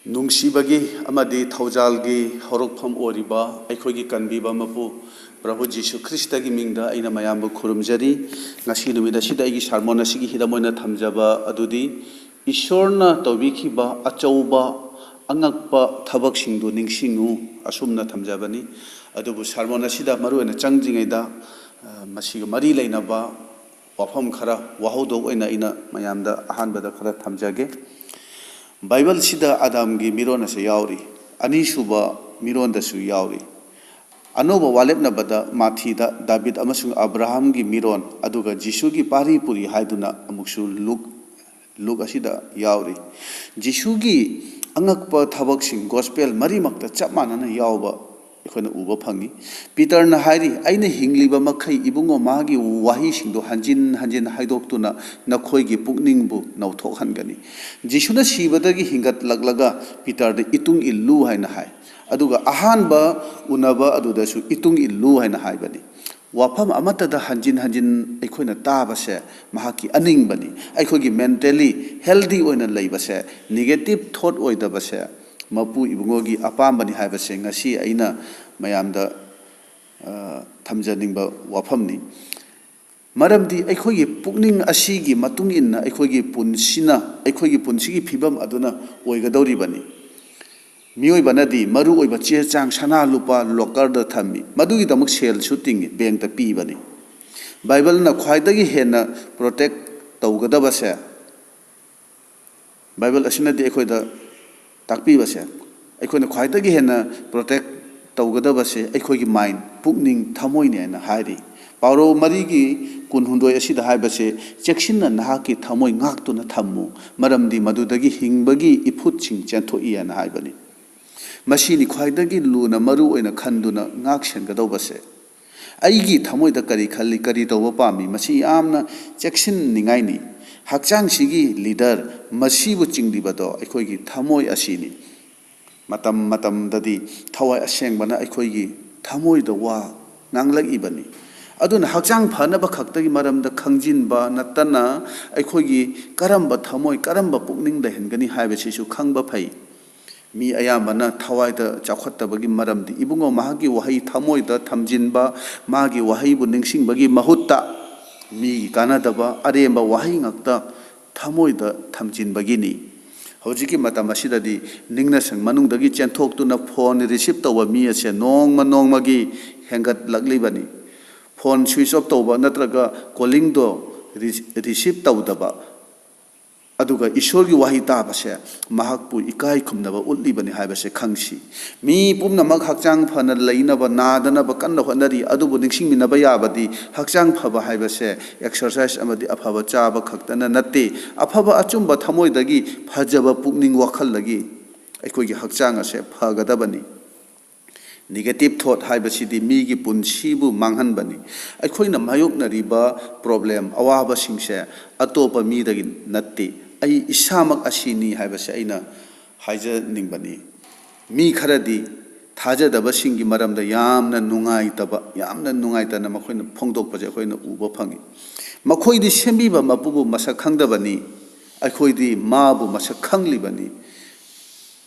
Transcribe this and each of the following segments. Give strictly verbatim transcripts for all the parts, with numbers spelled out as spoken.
ꯅꯨꯡꯁꯤꯕꯒꯤ ꯑꯃꯗꯤ ꯊꯧꯖꯥꯜꯒꯤ ꯍꯧꯔꯛꯐꯝ ꯑꯣꯏꯔꯤꯕ ꯑꯩꯈꯣꯏꯒꯤ ꯀꯟꯕꯤꯕ ꯃꯄꯨ ꯄ꯭ꯔꯚꯨ ꯖꯤꯁꯨ ꯈ꯭ꯔꯤꯁꯇꯒꯤ ꯃꯤꯡꯗ ꯑꯩꯅ ꯃꯌꯥꯝꯕꯨ ꯈꯨꯔꯨꯝꯖꯔꯤ꯫ ꯉꯁꯤ ꯅꯨꯃꯤꯠ ꯑꯁꯤꯗ ꯑꯩꯒꯤ ꯁꯥꯔꯃꯣꯟ ꯑꯁꯤꯒꯤ ꯍꯤꯔꯝ ꯑꯣꯏꯅ ꯊꯝꯖꯕ ꯑꯗꯨꯗꯤ, ꯏꯁꯣꯔꯅ ꯇꯧꯕꯤꯈꯤꯕ ꯑꯆꯧꯕ ꯑꯉꯛꯄ ꯊꯕꯛꯁꯤꯡꯗꯨ ꯅꯤꯡꯁꯤꯡꯉꯨ, ꯑꯁꯨꯝꯅ ꯊꯝꯖꯕꯅꯤ꯫ ꯑꯗꯨꯕꯨ ꯁꯥꯔꯃꯣꯟ ꯑꯁꯤꯗ ꯃꯔꯨꯑꯣꯏꯅ ꯆꯪꯗ꯭ꯔꯤꯉꯩꯗ, ꯑ, ꯃꯁꯤꯒ ꯃꯔꯤ ꯂꯩꯅꯕ ꯋꯥꯐꯝ ꯈꯔ, ꯋꯥꯍꯧꯗꯣꯛ ꯑꯣꯏꯅ ꯑꯩꯅ ꯃꯌꯥꯝꯗ ꯑꯍꯥꯟꯕꯗ ꯈꯔ ꯊꯝꯖꯒꯦ꯫ ꯕꯥꯏꯕꯜꯁꯤꯗ ꯑꯗꯥꯝꯒꯤ ꯃꯤꯔꯣꯟ ꯑꯁꯤ ꯌꯥꯎꯔꯤ, ꯑꯅꯤꯁꯨꯕ ꯃꯤꯔꯣꯟꯗꯁꯨ ꯌꯥꯎꯔꯤ꯫ ꯑꯅꯧꯕ ꯋꯥꯂꯦꯞꯅꯕꯗ ꯃꯥꯊꯤꯗ ꯗꯥꯕꯤꯗ ꯑꯃꯁꯨꯡ ꯑꯕ꯭ꯔꯥꯍꯥꯝꯒꯤ ꯃꯤꯔꯣꯟ, ꯑꯗꯨꯒ ꯖꯤꯁꯨꯒꯤ ꯄꯥꯔꯤ ꯄꯨꯔꯤ ꯍꯥꯏꯗꯨꯅ ꯑꯃꯨꯛꯁꯨ ꯂꯨꯛ, ꯂꯨꯛ ꯑꯁꯤꯗ ꯌꯥꯎꯔꯤ꯫ ꯖꯤꯁꯨꯒꯤ ꯑꯉꯛꯄ ꯊꯕꯛꯁꯤꯡ ꯒꯣꯁꯄꯦꯜ ꯃꯔꯤꯃꯛꯇ ꯆꯞ ꯃꯥꯟꯅꯅ ꯌꯥꯎꯕ ꯑꯩꯈꯣꯏꯅ ꯎꯕ ꯐꯪꯉꯤ꯫ ꯄꯤꯇꯔꯅ ꯍꯥꯏꯔꯤ, "ꯑꯩꯅ ꯍꯤꯡꯂꯤꯕ ꯃꯈꯩ ꯏꯕꯨꯡꯉꯣ ꯃꯥꯒꯤ ꯋꯥꯍꯩꯁꯤꯡꯗꯣ ꯍꯟꯖꯤꯟ ꯍꯟꯖꯤꯟ ꯍꯥꯏꯗꯣꯛꯇꯨꯅ ꯅꯈꯣꯏꯒꯤ ꯄꯨꯛꯅꯤꯡꯕꯨ ꯅꯧꯊꯣꯛꯍꯟꯒꯅꯤ꯫" ꯖꯤꯁꯨꯅ ꯁꯤꯕꯗꯒꯤ ꯍꯤꯡꯒꯠꯂꯛꯂꯒ ꯄꯤꯇꯔꯗ "ꯏꯇꯨꯡ ꯏꯜꯂꯨ" ꯍꯥꯏꯅ ꯍꯥꯏ꯫ ꯑꯗꯨꯒ ꯑꯍꯥꯟꯕ ꯎꯅꯕ ꯑꯗꯨꯗꯁꯨ "ꯏꯇꯨꯡ ꯏꯜꯂꯨ" ꯍꯥꯏꯅ ꯍꯥꯏꯕꯅꯤ꯫ ꯋꯥꯐꯝ ꯑꯃꯠꯇꯗ ꯍꯟꯖꯤꯟ ꯍꯟꯖꯤꯟ ꯑꯩꯈꯣꯏꯅ ꯇꯥꯕꯁꯦ ꯃꯍꯥꯛꯀꯤ ꯑꯅꯤꯡꯕꯅꯤ꯫ ꯑꯩꯈꯣꯏꯒꯤ mentally healthy ꯑꯣꯏꯅ ꯂꯩꯕꯁꯦ, negative thought ꯑꯣꯏꯗꯕꯁꯦ ꯃꯄꯨ ꯏꯕꯨꯡꯉꯣꯒꯤ ꯑꯄꯥꯝꯕꯅꯤ ꯍꯥꯏꯕꯁꯦ ꯉꯁꯤ ꯑꯩꯅ ꯃꯌꯥꯝꯗ, ꯑ, ꯊꯝꯖꯅꯤꯡꯕ ꯋꯥꯐꯝꯅꯤ꯫ ꯃꯔꯝꯗꯤ ꯑꯩꯈꯣꯏꯒꯤ ꯄꯨꯛꯅꯤꯡ ꯑꯁꯤꯒꯤ ꯃꯇꯨꯡ ꯏꯟꯅ ꯑꯩꯈꯣꯏꯒꯤ ꯄꯨꯟꯁꯤꯅ, ꯑꯩꯈꯣꯏꯒꯤ ꯄꯨꯟꯁꯤꯒꯤ ꯐꯤꯕꯝ ꯑꯗꯨꯅ ꯑꯣꯏꯒꯗꯧꯔꯤꯕꯅꯤ꯫ ꯃꯤꯑꯣꯏꯕꯅꯗꯤ ꯃꯔꯨꯑꯣꯏꯕ ꯆꯦ ꯆꯥꯡ, ꯁꯅꯥ ꯂꯨꯄꯥ ꯂꯣꯀꯔꯗ ꯊꯝꯃꯤ꯫ ꯃꯗꯨꯒꯤꯗꯃꯛ ꯁꯦꯜꯁꯨ ꯇꯤꯡꯉꯤ, ꯕꯦꯡꯛꯇ ꯄꯤꯕꯅꯤ꯫ ꯕꯥꯏꯕꯜꯅ ꯈ꯭ꯋꯥꯏꯗꯒꯤ ꯍꯦꯟꯅ protect ꯇꯧꯒꯗꯕꯁꯦ, ꯕꯥꯏꯕꯜ ꯑꯁꯤꯅꯗꯤ ꯑꯩꯈꯣꯏꯗ ꯇꯥꯛꯄꯤꯕꯁꯦ, ꯑꯩꯈꯣꯏꯅ ꯈ꯭ꯋꯥꯏꯗꯒꯤ ꯍꯦꯟꯅ protect ꯇꯧꯒꯗꯕꯁꯦ ꯑꯩꯈꯣꯏꯒꯤ mind, ꯄꯨꯛꯅꯤꯡ, ꯊꯃꯣꯏꯅꯦ ꯍꯥꯏꯅ ꯍꯥꯏꯔꯤ꯫ ꯄꯥꯎꯔꯧ ꯃꯔꯤꯒꯤ ꯀꯨꯟꯍꯨꯝꯗꯣꯏ ꯑꯁꯤꯗ ꯍꯥꯏꯕꯁꯦ, "ꯆꯦꯛꯁꯤꯟꯅ ꯅꯍꯥꯛꯀꯤ ꯊꯃꯣꯏ ꯉꯥꯛꯇꯨꯅ ꯊꯝꯃꯨ, ꯃꯔꯝꯗꯤ ꯃꯗꯨꯗꯒꯤ ꯍꯤꯡꯕꯒꯤ ꯏꯐꯨꯠꯁꯤꯡ ꯆꯦꯟꯊꯣꯛꯏ" ꯍꯥꯏꯅ ꯍꯥꯏꯕꯅꯤ꯫ ꯃꯁꯤꯅꯤ ꯈ꯭ꯋꯥꯏꯗꯒꯤ ꯂꯨꯅ ꯃꯔꯨ ꯑꯣꯏꯅ ꯈꯟꯗꯨꯅ ꯉꯥꯛ ꯁꯦꯟꯒꯗꯧꯕꯁꯦ꯫ ꯑꯩꯒꯤ ꯊꯃꯣꯏꯗ ꯀꯔꯤ ꯈꯜꯂꯤ, ꯀꯔꯤ ꯇꯧꯕ ꯄꯥꯝꯃꯤ, ꯃꯁꯤ ꯌꯥꯝꯅ ꯆꯦꯛꯁꯤꯟꯅꯤꯡꯉꯥꯏꯅꯤ꯫ ꯍꯛꯆꯥꯡꯁꯤꯒꯤ leader, ꯃꯁꯤꯕꯨ ꯆꯤꯡꯂꯤꯕꯗꯣ ꯑꯩꯈꯣꯏꯒꯤ ꯊꯃꯣꯏ ꯑꯁꯤꯅꯤ꯫ ꯃꯇꯝ ꯃꯇꯝꯗꯗꯤ ꯊꯋꯥꯏ ꯑꯁꯦꯡꯕꯅ ꯑꯩꯈꯣꯏꯒꯤ ꯊꯃꯣꯏꯗ ꯋꯥ ꯉꯥꯡꯂꯛꯏꯕꯅꯤ꯫ ꯑꯗꯨꯅ ꯍꯛꯆꯥꯡ ꯐꯅꯕ ꯈꯛꯇꯒꯤ ꯃꯔꯝꯗ ꯈꯪꯖꯤꯟꯕ ꯅꯠꯇꯅ, ꯑꯩꯈꯣꯏꯒꯤ ꯀꯔꯝꯕ ꯊꯃꯣꯏ, ꯀꯔꯝꯕ ꯄꯨꯛꯅꯤꯡ ꯂꯩꯍꯟꯒꯅꯤ ꯍꯥꯏꯕꯁꯤꯁꯨ ꯈꯪꯕ ꯐꯩ꯫ ꯃꯤ ꯑꯌꯥꯝꯕꯅ ꯊꯋꯥꯏꯗ ꯆꯥꯎꯈꯠꯇꯕꯒꯤ ꯃꯔꯝꯗꯤ, ꯏꯕꯨꯡꯉꯣ, ꯃꯍꯥꯛꯀꯤ ꯋꯥꯍꯩ ꯊꯃꯣꯏꯗ ꯊꯝꯖꯤꯟꯕ, ꯃꯥꯒꯤ ꯋꯥꯍꯩꯕꯨ ꯅꯤꯡꯁꯤꯡꯕꯒꯤ ꯃꯍꯨꯠꯇ ꯃꯤꯒꯤ ꯀꯥꯟꯅꯗꯕ ꯑꯔꯦꯝꯕ ꯋꯥꯍꯩ ꯉꯥꯛꯇ ꯊꯃꯣꯏꯗ ꯊꯝꯖꯤꯟꯕꯒꯤꯅꯤ꯫ ꯍꯧꯖꯤꯛꯀꯤ ꯃꯇꯝ ꯑꯁꯤꯗꯗꯤ ꯅꯤꯡꯅꯁꯪ ꯃꯅꯨꯡꯗꯒꯤ ꯆꯦꯟꯊꯣꯛꯇꯨꯅ ꯐꯣꯟ ꯔꯤꯁꯤꯞ ꯇꯧꯕ ꯃꯤ ꯑꯁꯦ ꯅꯣꯡꯃ ꯅꯣꯡꯃꯒꯤ ꯍꯦꯟꯒꯠꯂꯛꯂꯤꯕꯅꯤ꯫ ꯐꯣꯟ ꯁ꯭ꯋꯤꯆ ꯑꯣꯐ ꯇꯧꯕ ꯅꯠꯇ꯭ꯔꯒ ꯀꯣꯂꯤꯡꯗꯣ ꯔꯤ-, ꯔꯤꯁꯤꯞ ꯇꯧꯗꯕ, ꯑꯗꯨꯒ ꯏꯁꯣꯔꯒꯤ ꯋꯥꯍꯩ ꯇꯥꯕꯁꯦ ꯃꯍꯥꯛꯄꯨ ꯏꯀꯥꯏ ꯈꯨꯝꯅꯕ ꯎꯠꯂꯤꯕꯅꯤ ꯍꯥꯏꯕꯁꯦ ꯈꯪꯁꯤ꯫ ꯃꯤ ꯄꯨꯝꯅꯃꯛ ꯍꯛꯆꯥꯡ ꯐꯅ ꯂꯩꯅꯕ, ꯅꯥꯗꯅꯕ ꯀꯟꯅ ꯍꯣꯠꯅꯔꯤ, ꯑꯗꯨꯕꯨ ꯅꯤꯡꯁꯤꯡꯃꯤꯟꯅꯕ ꯌꯥꯕꯗꯤ ꯍꯛꯆꯥꯡ ꯐꯕ ꯍꯥꯏꯕꯁꯦ ꯑꯦꯛꯁꯔꯁꯥꯏꯁ ꯑꯃꯗꯤ ꯑꯐꯕ ꯆꯥꯕ ꯈꯛꯇꯅ ꯅꯠꯇꯦ꯫ ꯑꯐꯕ ꯑꯆꯨꯝꯕ ꯊꯃꯣꯏꯗꯒꯤ, ꯐꯖꯕ ꯄꯨꯛꯅꯤꯡ ꯋꯥꯈꯜꯗꯒꯤ ꯑꯩꯈꯣꯏꯒꯤ ꯍꯛꯆꯥꯡ ꯑꯁꯦ ꯐꯒꯗꯕꯅꯤ꯫ ꯅꯦꯒꯦꯇꯤꯚ ꯊꯣꯠ ꯍꯥꯏꯕꯁꯤꯗꯤ ꯃꯤꯒꯤ ꯄꯨꯟꯁꯤꯕꯨ ꯃꯥꯡꯍꯟꯕꯅꯤ꯫ ꯑꯩꯈꯣꯏꯅ ꯃꯥꯌꯣꯛꯅꯔꯤꯕ ꯄ꯭ꯔꯣꯕ꯭ꯂꯦꯝ, ꯑꯋꯥꯕꯁꯤꯡꯁꯦ ꯑꯇꯣꯞꯄ ꯃꯤꯗꯒꯤ ꯅꯠꯇꯦ, ꯑꯩ ꯏꯁꯥꯃꯛ ꯑꯁꯤꯅꯤ ꯍꯥꯏꯕꯁꯦ ꯑꯩꯅ ꯍꯥꯏꯖꯅꯤꯡꯕꯅꯤ꯫ ꯃꯤ ꯈꯔꯗꯤ ꯊꯥꯖꯗꯕꯁꯤꯡꯒꯤ ꯃꯔꯝꯗ ꯌꯥꯝꯅ ꯅꯨꯡꯉꯥꯏꯇꯕ, ꯌꯥꯝꯅ ꯅꯨꯡꯉꯥꯏꯇꯅ ꯃꯈꯣꯏꯅ ꯐꯣꯡꯗꯣꯛꯄꯁꯦ ꯑꯩꯈꯣꯏꯅ ꯎꯕ ꯐꯪꯉꯤ꯫ ꯃꯈꯣꯏꯗꯤ ꯁꯦꯝꯕꯤꯕ ꯃꯄꯨꯕꯨ ꯃꯁꯛ ꯈꯪꯗꯕꯅꯤ, ꯑꯩꯈꯣꯏꯗꯤ ꯃꯥꯕꯨ ꯃꯁꯛ ꯈꯪꯂꯤꯕꯅꯤ꯫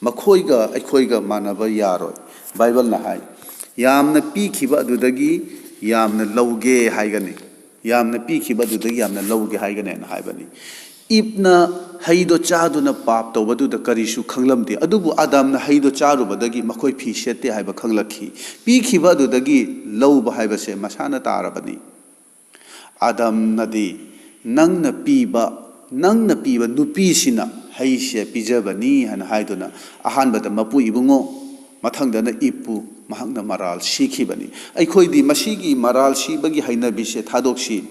ꯃꯈꯣꯏꯒ ꯑꯩꯈꯣꯏꯒ ꯃꯥꯟꯅꯕ ꯌꯥꯔꯣꯏ꯫ ꯕꯥꯏꯕꯜꯅ ꯍꯥꯏ, "ꯌꯥꯝꯅ ꯄꯤꯈꯤꯕ ꯑꯗꯨꯗꯒꯤ ꯌꯥꯝꯅ ꯂꯧꯒꯦ ꯍꯥꯏꯒꯅꯤ, ꯌꯥꯝꯅ ꯄꯤꯈꯤꯕ ꯑꯗꯨꯗꯒꯤ ꯌꯥꯝꯅ ꯂꯧꯒꯦ ꯍꯥꯏꯒꯅꯤ" ꯍꯥꯏꯅ ꯍꯥꯏꯕꯅꯤ꯫ ꯏꯞꯅ ꯍꯩꯗꯣ ꯆꯥꯗꯨꯅ ꯄꯥꯞ ꯇꯧꯕꯗꯨꯗ ꯀꯔꯤꯁꯨ ꯈꯪꯂꯝꯗꯦ, ꯑꯗꯨꯕꯨ ꯑꯗꯥꯝꯅ ꯍꯩꯗꯣ ꯆꯥꯔꯨꯕꯗꯒꯤ ꯃꯈꯣꯏ ꯐꯤ ꯁꯦꯠꯇꯦ ꯍꯥꯏꯕ ꯈꯪꯂꯛꯈꯤ꯫ ꯄꯤꯈꯤꯕ ꯑꯗꯨꯗꯒꯤ ꯂꯧꯕ ꯍꯥꯏꯕꯁꯦ ꯃꯁꯥꯅ ꯇꯥꯔꯕꯅꯤ꯫ ꯑꯗꯝꯅꯗꯤ, "ꯅꯪꯅ ꯄꯤꯕ, ꯅꯪꯅ ꯄꯤꯕ ꯅꯨꯄꯤꯁꯤꯅ ꯍꯩꯁꯦ ꯄꯤꯖꯕꯅꯤ" ꯍꯥꯏꯅ ꯍꯥꯏꯗꯨꯅ, ꯑꯍꯥꯟꯕꯗ ꯃꯄꯨ ꯏꯕꯨꯡꯉꯣ, ꯃꯊꯪꯗꯅ ꯏꯞꯄꯨ ꯃꯍꯥꯛꯅ ꯃꯔꯥꯜ ꯁꯤꯈꯤꯕꯅꯤ꯫ ꯑꯩꯈꯣꯏꯗꯤ ꯃꯁꯤꯒꯤ ꯃꯔꯥꯜ ꯁꯤꯕꯒꯤ ꯍꯩꯅꯕꯤꯁꯦ ꯊꯥꯗꯣꯛꯁꯤ꯫